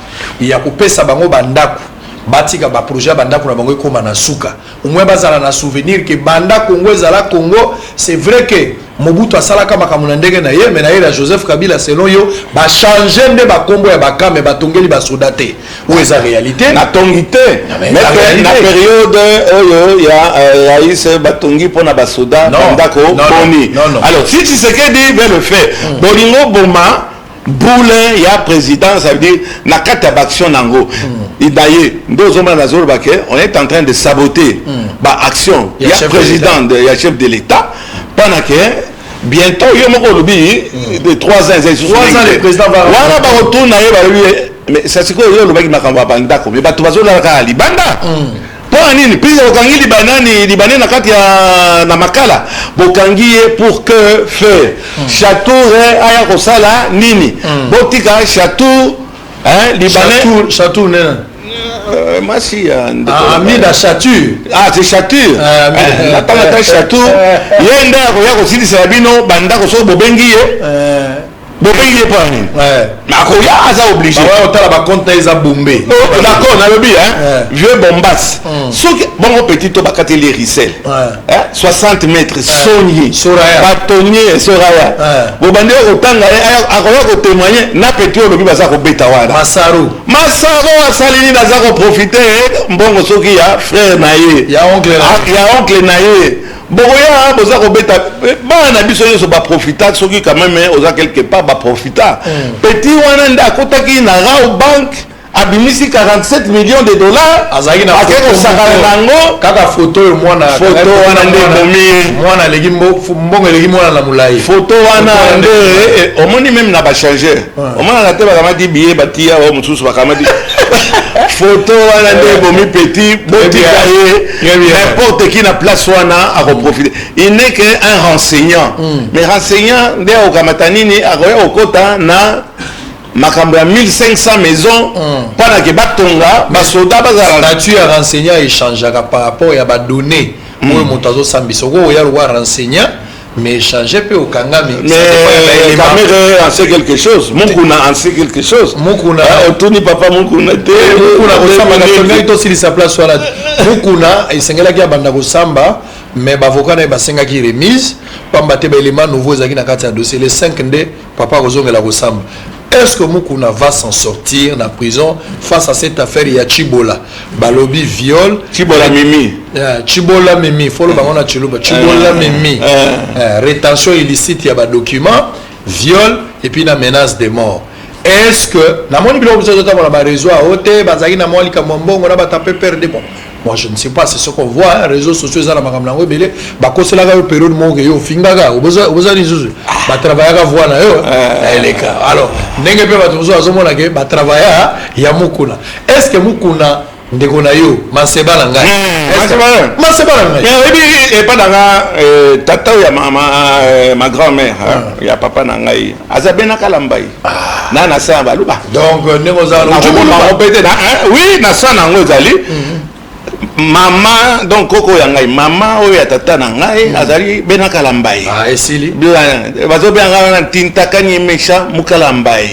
ya kopesa bango bandako, batika baprojet ya bandako na bango ekóma na suka, au moins bazala na souvenir ke banda Congo ezala Congo. C'est vrai que Mobutu asalaka makambo na ndenge na ye, mais na ye na Joseph Kabila, selon yo, bachange nde bakombo ya bakame, batongeli basoda te. Oyo eza réalité. Natongi te. Mais mais eza que na réalité. Période oyo ya raïs, batongi mpona basoda Non. bandako Non, non. boni? Non, non. Alors si Tshisekedi veut le faire, bolingo boma. Boule ya président, ça veut dire na kati ya baaction nango na ye nde ozomona nazoloba ke on est en train de saboter baaction Ya ya chef de président ya chef de l'État, mpona ke bientôt yo moko olobi de 3 ans eza lisusu 3 ans, mingi le te. président va Wana bakotuna ye, balobi mais sa sikoyo yo olobaki makambo ya bandako, mais bato bazolala kaka libanda. Mpo na nini? Puisque bokangi libanani libanais na kati ya na Makala, bokangi ye pour que faire? Chatour aya kosala nini? Botika Chatour, hein, libanais. Chatour, Chatour nena. Mwasi ya ndeko. Ah, Amida Chatur. Ah, c'est Chatur. Ah, Amida. Natanga ta Chatur, ye nde akoya kosilisela bino bandako. Soki bobengi ye, bobengi ye mpo na nini? Mais akoya, aza obligé. Bawa otala bacompte na ye eza bombe. Oh, d'accord, nalobi hein, vieux bombas, soki bongo petit to bakateli Russell, hein, 60 mètres sonye. Soraya. Batonye Soraya. Bobandi kotanga ye, akoya kotémoigne na petit oyo olobi baza kobeta wana. Masaro. Masaro asali nini? Aza koprofite mbongo soki ya frère na ye. Ya oncle na Ah, ya oncle na ye. Bokoya boza kobeta bana na biso nyonso, baprofita. Soki quand même oza quelque part, baprofita. Petit wana nde akotaki na Rawbank, abimisi 47 millions de dollars. Azalaki na ake photo kosakana moko. nango. Kaka foto oyo mwana. Photo wana nde ebomi ye. Mwana aleki mbongo eleki mwana na molai. Photo wana Photo wana nde omoni même na bachangeur, omonaka te, bakamati billet batia oyo mosusu, bakamati photo wana nde ebomi petit. Botika ye. Très bien. N'importe qui na place wana akoprofite. Il n'est que un renseignant, mais renseignant nde akokamata nini? Akoya kokota na makambo ya 1500 maison mpona ke batonga, basoda bazala. Statut ya renseignant échangeaka par rapport ya badonnées oyo moto azosambisa. Okoki oya lokwa renseignant, mais échange mpe okangami. Mais Kamerhe en sait quelque chose, Mukuna en sait quelque chose. Mukuna. Ah, otuni papa Mukuna te? Mukuna kosamba tolingaki tosilisa place wana. Mukuna esengelaki abanda kosamba, mais bavocat na ye basengaki remise, pamba te baélément nouveau ezalaki na kati ya dossier. Le 5 nde papa akozongela kosamba. Est-ce que Mukuna va s'en sortir na prison face à cette affaire ya Chibola? Balobi viol. Chibola Mimi. Chibola Mimi, folo bango na Chiluba, Chibola Mimi. Rétention illicite ya badocument, viol et puis na menace de mort. Est-ce que namoni biloko biso ezotambola baréseau ao te, bazalaki na mwa likambo ya mbongo na bato PPRD? Bon, moi je ne sais pas, c'est ce qu'on voit, hein, réseaux sociaux eza na makambo nango ebele. Bakoselaka yo période moko ke yo ofingaka, oboza lisusu batravaillaka voi na yo na eleka. Alors ndenge mpe bato mosusu bazomona ke batravaya ya Mukuna, est ce que Mukuna ndeko na yo, maseba na ngai? Maseba na ngai. Mais oyebi, epa na nga, tata oyo ya ma grand mère, ya papa na ngai, aza benaka Lambai na sa ya Baluba. Donc ndenge oza Nakomonango mpe te oui, na sa nango ezali mama, donc koko ya ngai, mama oyo ya tata na ngai azali benaka Lambai. Ah, esili. Bazobengaka wana Ntintakani Emesha Mukalambai,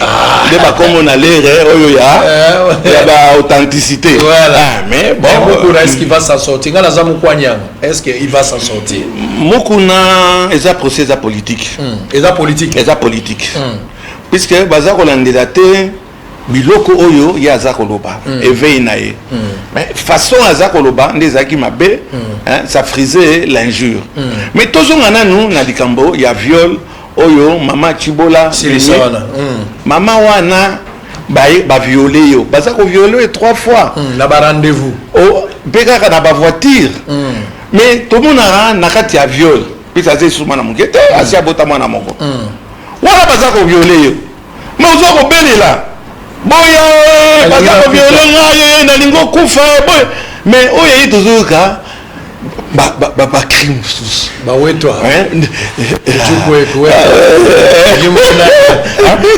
nde bakomo na lere oyo ya ba authenticité. Voilà. Ah, mais bon. Mais Mukuna, est-ce qu'il va s'en sortir? Nga naza mokwanyanga, est-ce qu'il va s'en sortir? Mukuna, eza procès, eza politique. Eza politique. Eza politique, puisque baza kolandela te biloko oyo ye aza koloba, éveil na ye. Mais façon aza koloba nde ezalaki mabe, hein, ça frisait l'injure. Mais tozonga nanu na likambo ya viol oyo mama Chibola. Silisa wana. Mama wana baviole yo, baza koviole yo trois fois. Na barendez-vous. Oh, mpe kaka na bavoiture. Mais tomonaka na kati ya viol, puisque aza lisusu mwana moke te, asi abota mwana moko wana, baza koviole yo, mais oza kobelela boye, baza koviole ngai, nalingi okufa boye. Mais oyo eyi tozoyoka bacri mosusu. Bawetwa.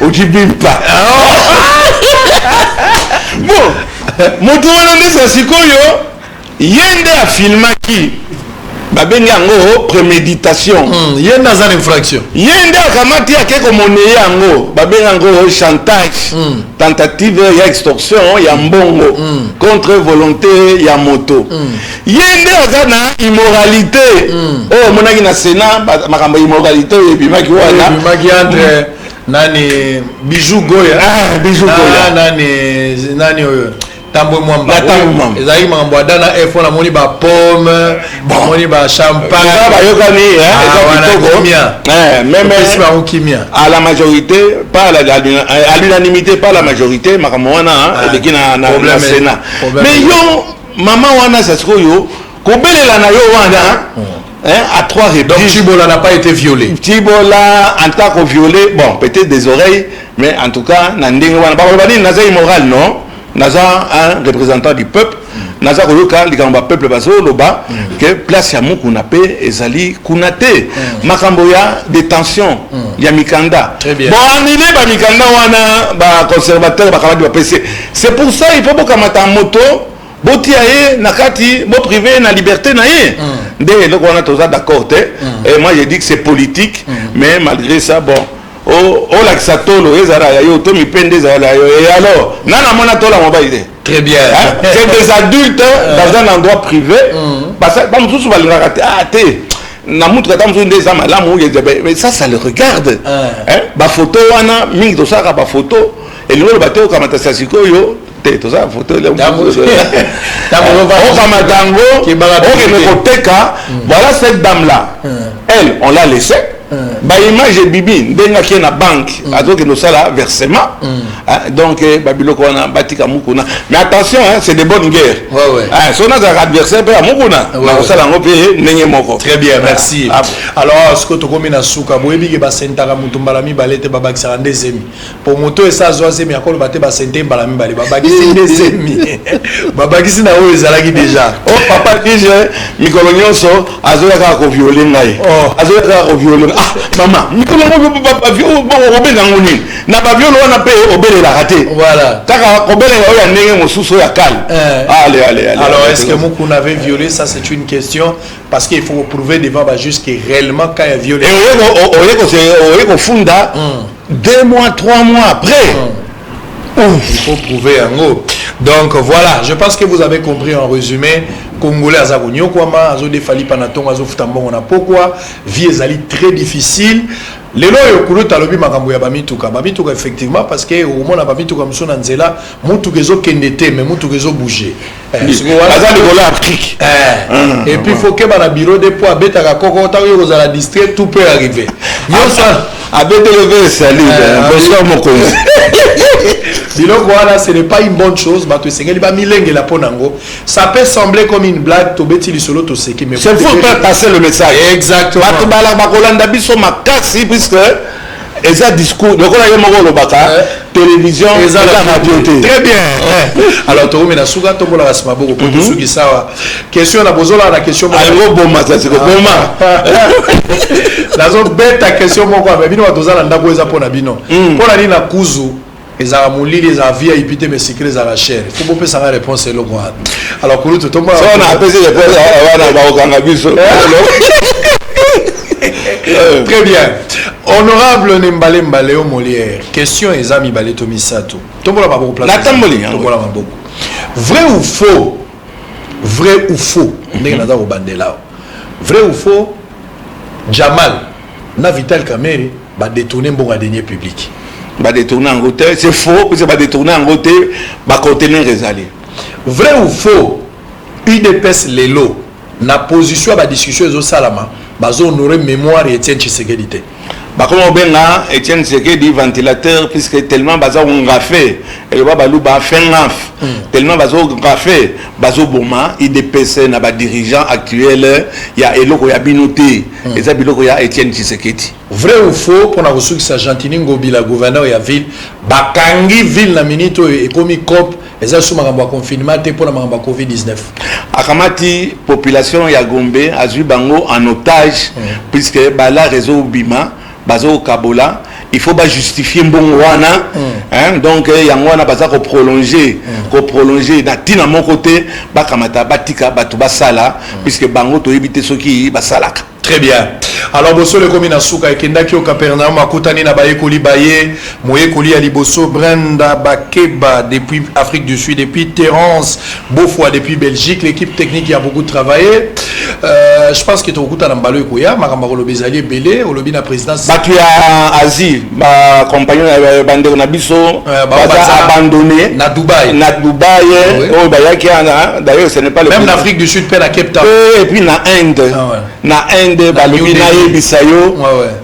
Ojibimpa bon, moto wana nde sa sikoyo ye nde afilmaki, babengi yango préméditation. Ye nde aza na infraction. Ye nde akamati ake komoneye yango, babengi yango chantage, tentative ya extorsion ya mbongo contre volonté ya moto. Ye nde aza na immoralité oyo omonaki na Sénat, makambo ya immoralité oyo ebimaki wana. Ebimaki entre nani, Bijou Goya. Ah, Bijou Goya. Nani, nani oyo. Tambwe Mwamba. Na Tambwe Mwamba. Ezalaki makambo ya dana f namoni ba pomme, namoni ba champagne. Eza bayokani, hein, Ah, eza wana kitoko. kimia. Eh, même Topesi bango kimia. à la majorité, pas à l'unanimité, pas à la majorité, makambo wana, hein, Ah, eleki na problème na Sénat. problème. Mais yo mama wana, ça sikoyo kobelela na yo wana, hein, à trois Donc reprises. Tshibola n'a pas été violé. Tshibola en tant que violé, bon, peut-être des oreilles, mais en tout cas na ndenge wana bakoloba nini? Naza immoral? Non, naza un représentant du peuple. Naza koyoka likambo ya peuple. Bazoloba ke place ya Mokuna mpe ezali kuna te. Makambo ya détention ya mikanda, Très bien. bon, annulé bamikanda wana, baconservateur bakamati, bapesi. C'est pour ça il faut bokamata moto, botia ye na kati, boprive ye na liberté na ye. Nde eloko wana toza d'accord te. Et moi, je dis que c'est politique. Mais malgré ça, bon, olakisa tolo ezala ya yo to mipende ezala ya yo, et alors nana mona tola mobali te. Très bien. Hein? C'est des adultes dans un endroit privé. Bamosusu balingaka te, ah te, na mutuka ata mosusu nde eza malamu, mais ça, ça le regarde. Hein? Bafoto wana mingi, tosalaka bafoto, elingi oloba te okamata sa sikoyo te, tozala foto okamata yango, okende koteka. Voilà, cette dame là, elle, on l'a laissé. Baimage ebibi ndenge akie na banque, azokende osala versement. Donc babiloko wana, batika Mukuna. Mais attention, hein, c'est de bonne guerre. So nazalaka adversaire mpe ya Mukuna, nakosala yango mpe ndenge moko. Très bien, merci. Ah. Alors ce que tokomi na suka, boyebi ke basentaka moto mbala mibale te, babakisaka nde zemi. Po moto esa azwa zemi, akoloba te basente mbala mibale, babakisi nde zemi, babakisi na oyo ezalaki déjà. O papa tige, mikolo nyonso azoya kaka koviole ngai. Oh. Azoya kaka koviole. Ah mama, mikolo yango obenga yango nini? Na baviole wana mpe obelelaka te. Voilà. Kaka kobelela oyo ya ndenge mosusu, oyo ya kale. Allez, allez, allez. Alors, allez, est-ce que Mukuna avait violé? Ça, c'est une question. Parce qu'il faut prouver devant bah, juste que réellement, quand il a violé. Et oye kofunda 2 mois, 3 mois après. Il faut prouver en gros. Donc voilà, je pense que vous avez compris en résumé. Congolais aza konyokwama, azodefa lipa na ntongo, azofuta mbongo na pokwa, vie ezali très difficile. Lelo oyo kuluta alobi makambo ya bamituka, bamituka effectivement, parce que okomona bamituka mosusu na nzela, mutuka ezokende te, mais mutuka ezobouge. Aza likolo ya Afrique. Et puis faut keba na bureau de poids, abetaka koko ntango yo kozala distrait, tout peut arriver, nyonso. Abeteli mpe esali. Bonsoir mokonzi. Biloko wana, ce n'est pas une bonne chose. Bato esengeli bamilengela mpo nango. Ça peut sembler comme une blague, tobeti lisolo, toseki, mais c'est pour faire passer le message. Exactement. Bato bala bakolanda biso makasi, puisque eza discours lokola ye moko olobaka, télévision eza radio te. Très bien. Alors tokomi na suka, tombolaka nsima boko po tosukisa awa. Question na bozolaka na question moko. Alingo boma, sasiko boma. Nazobeta question moko ame bino bato oza na ndako, eza mpo na bino. Mpo na nini na kuzu ezalaka molili, ezalaka VIP te, mais sucré ezalaka cher? Faut bopesanga réponse eloko wana. Alors kulutu, tombola. So na apesi réponse wana, bakokanga biso. Très bien. Honorable Nembale Mbaleo Molière, question eza mibale to misato. Tombola maboko place. Natamboli yango. Tombola maboko. Vrai ou faux? Vrai ou faux? Ndenge naza kobandela awa. Vrai ou faux? Jamal na Vital Kamerhe ba détourner mbongo ya denier public. Badétourne yango te, c'est faux, puisque badétourne yango te, baconteneur ezali. Vrai ou faux? UDPS lelo na position ya ba discussion ezosalama, bazo honorer mémoire ya Etienne Tshisekedi te. Bakoma kobenga Etienne Tshisekedi ventilateur, puisque tellement baza kongafe, eloba baluba fengaf, tellement bazogafe, bazoboma UDPS na badirigeant actuel ya eloko ya bino te, eza biloko ya Etienne Tshisekedi. Vrai ou faux, mpona kosukisa, Gentini Ngobila, gouverneur ya ville, bakangi ville na minute oyo, ekomi cop, eza su makambo ya confinement te mpona makambo ya COVID-19. Akamati population ya Gombe, azwi bango en otage, puisque bala réseau obima, bazokabola, il faut bajustifier mbongo wana, hein, donc yango wana baza koprolonger, koprolonger na ntina moko te. Bakamata, batika bato basala, puisque bango toyebi te soki basalaka. Très bien. Alors bosolo ekomi na suka, ekendaki o Capernaum, akutani na bayekoli baye, moyekoli ya liboso Brenda Bakeba depuis Afrique du Sud, et puis Terence Beaufoy depuis Belgique. L'équipe technique a beaucoup travaillé. Je pense que tokokuta na mbalo ekoya, makambo koloba ezali ebele, olobi na présidence. Bato ya Asie, bacompagnon, bandeko na biso baza abandonné na Dubaï. Na Dubaï oyo bayaki wana, d'ailleurs ce n'est pas le même na Afrique du Sud mpe na Cape Town. Et puis na Inde. Ah ouais. Na Inde, balobi New Delhi. Nayebisa yo,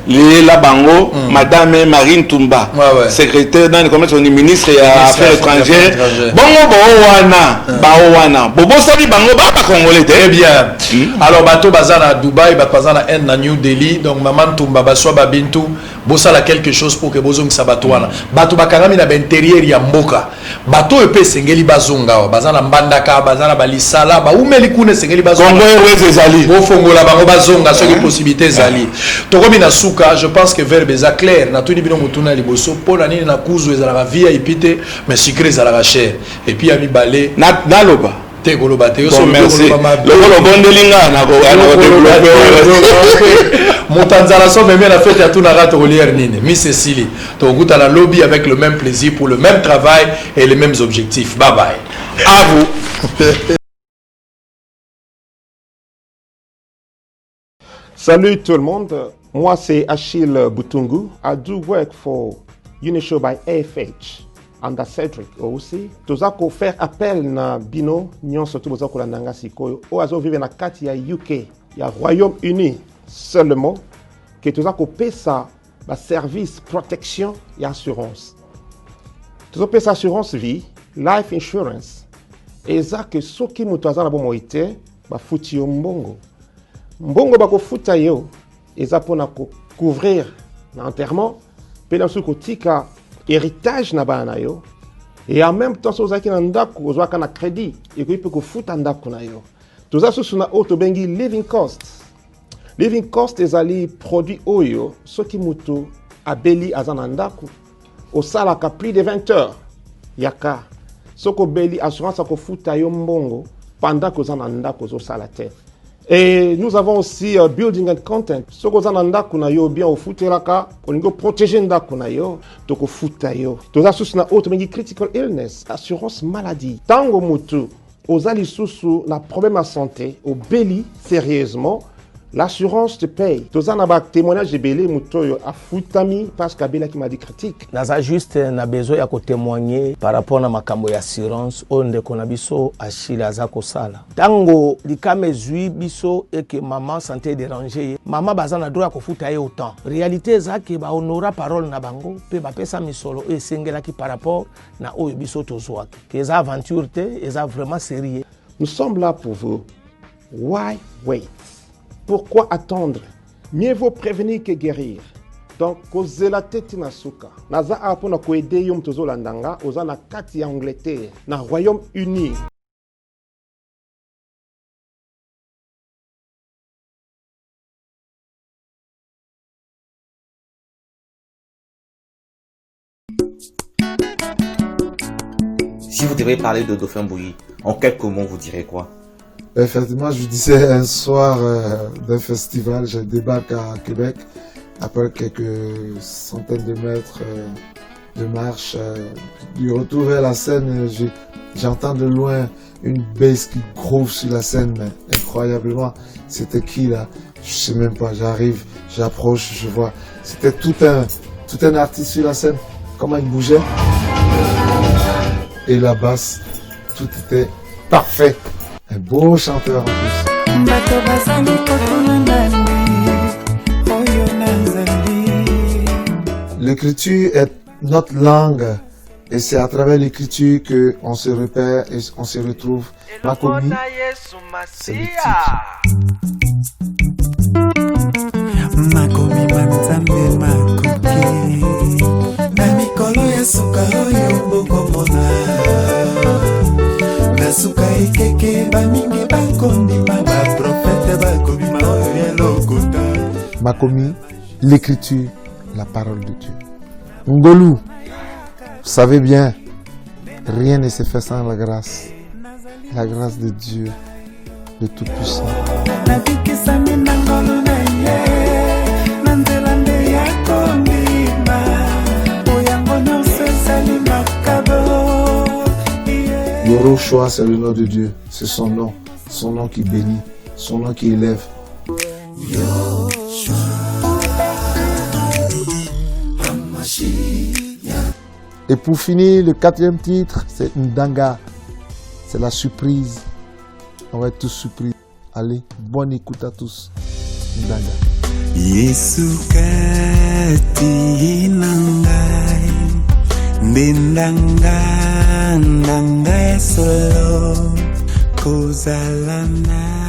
leyela bango madame Marine Tumba, Ouais. secrétaire dans le commerce, ministre ya Ministre affaires ya étrangères. Affaires étrangères. Bongo bao wana, bao wana bobosani bango, ba bacongolais te. Très bien. Alors, bato baza na Dubaï, bato baza na Inde, na New Delhi. Donc, Maman Ntumba, baswa babintu, bosala quelque chose pour que bozongisa bato wana. Bato bakangami na baintérieur ya mboka. Bato oyo mpe esengeli bazonga awa. Baza na Mbandaka, baza na balisala, baumeli kuna, esengeli bazonga. Congo Airways ezali. Bofongola bango bazonga soki possibilité ezali. Tokomi na suka, je pense que verbe eza clair. Natuni bino motuna ya liboso, mpo na nini na kuzu ezalaka VIP te, mais sucré ezalaka cher? Et puis ya mibale, naloba te, koloba te. Yo Bon, soki merci. okoloba mabe. Lokola obondeli nga, nakodévelopper. Moto anzala so meme na fete atunaka tokoliere nini. Miss Cécilie, tokokutana lobi avec le même plaisir, pour le même travail et les mêmes objectifs. Bye bye. À vous. Salut tout le monde, moi c'est Achille Butungu. I do work for Unishow by AFH under Cedric aussi. Toza ko faire appel na bino nyonso to boza kolanda nga sikoyo oyo azovivre na kati ya UK, ya Royaume-Uni seulement, ke toza kopesa baservice protection ya assurance. Tozopesa assurance vie, life insurance. Eza ke soki moto aza na bomoi te, bafuti yo mbongo. Mbongo bakofuta yo eza mpona kocouvrir na enterrement mpe na mosusu kotika héritage na bana na yo. Et en même temps, soki ozalaki na ndako, ozwaka na crédit, ekoki mpe kofuta ndako na yo. Toza susu na oyo tobengi living cost. Living cost ezali produit oyo soki moto abeli, aza na ndako, osalaka plus de 20 heures, yaka, soki obeli, assurance akofuta yo mbongo pendant que oza na ndako, ozosala te. Et nous avons aussi building and content. Soki oza na ndako na yo, bien ofutelaka, olingi oprotéger ndako na yo, tokofuta yo. Toza susu na oyo tobengi critical illness, assurance maladie. Ntango motu oza lisusu na problème ya santé, obeli sérieusement, l'assurance te paye. Toza na batémoignage ebele, moto oyo afutami parce que abelaki maladie critique. Naza juste na besoin ya kotémoigner par rapport na makambo ya assurance oyo ndeko na biso Achille aza kosala. Ntango likama ezwi biso eke mama santé dérange ye, mama baza na droit ya kofuta ye autant. Réalité eza ke bahonora parole na bango mpe bapesa misolo oyo esengelaki par rapport na oyo biso tozwaki, ke eza aventure te, eza vraiment sérieux. Nous sommes là pour vous. Why wait? Pourquoi attendre? Mieux vaut prévenir que guérir. Donc kozela te ntina suka. Naza awa mpona koaider yo moto ozolanda nga, oza na kati ya Angleterre, na Royaume-Uni. Si vous devez parler de Dauphin Bouilly, en quelques mots, vous direz quoi? Effectivement, je vous disais, un soir d'un festival, je débarque à Québec après quelques centaines de mètres de marche. Du retour vers la scène, j'entends de loin une bass qui groove sur la scène, mais incroyablement. C'était qui là? Je sais même pas. J'arrive, j'approche, je vois. C'était tout un artiste sur la scène. Comment il bougeait. Et la basse, tout était parfait. Un beau chanteur en plus. Bato bazali kotuna nani oyo nazali. L'écriture est notre langue et c'est à travers l'écriture que on se repère et on se retrouve. Makomi, c'est le titre. Makomi ma Nzambe makoki na mikolo ya suka oyo bokomona na suka ekeke bamingi bakondima baprofete bakobima oyo ya lokuta. Makomi, l'écriture, la parole de Dieu. Ngolu, vous savez bien, rien ne se fait sans la grâce. La grâce de Dieu, le Tout-Puissant. Nabikisami na ngolu na ye. Yoroshua, c'est le nom de Dieu. C'est son nom. Son nom qui bénit. Son nom qui élève. Et pour finir, le quatrième titre, c'est Ndanga. C'est la surprise. On va être tous surpris. Allez, bonne écoute à tous. Ndanga. Yesu kati na ngai nde ndanga ndanga ya solo kozala na.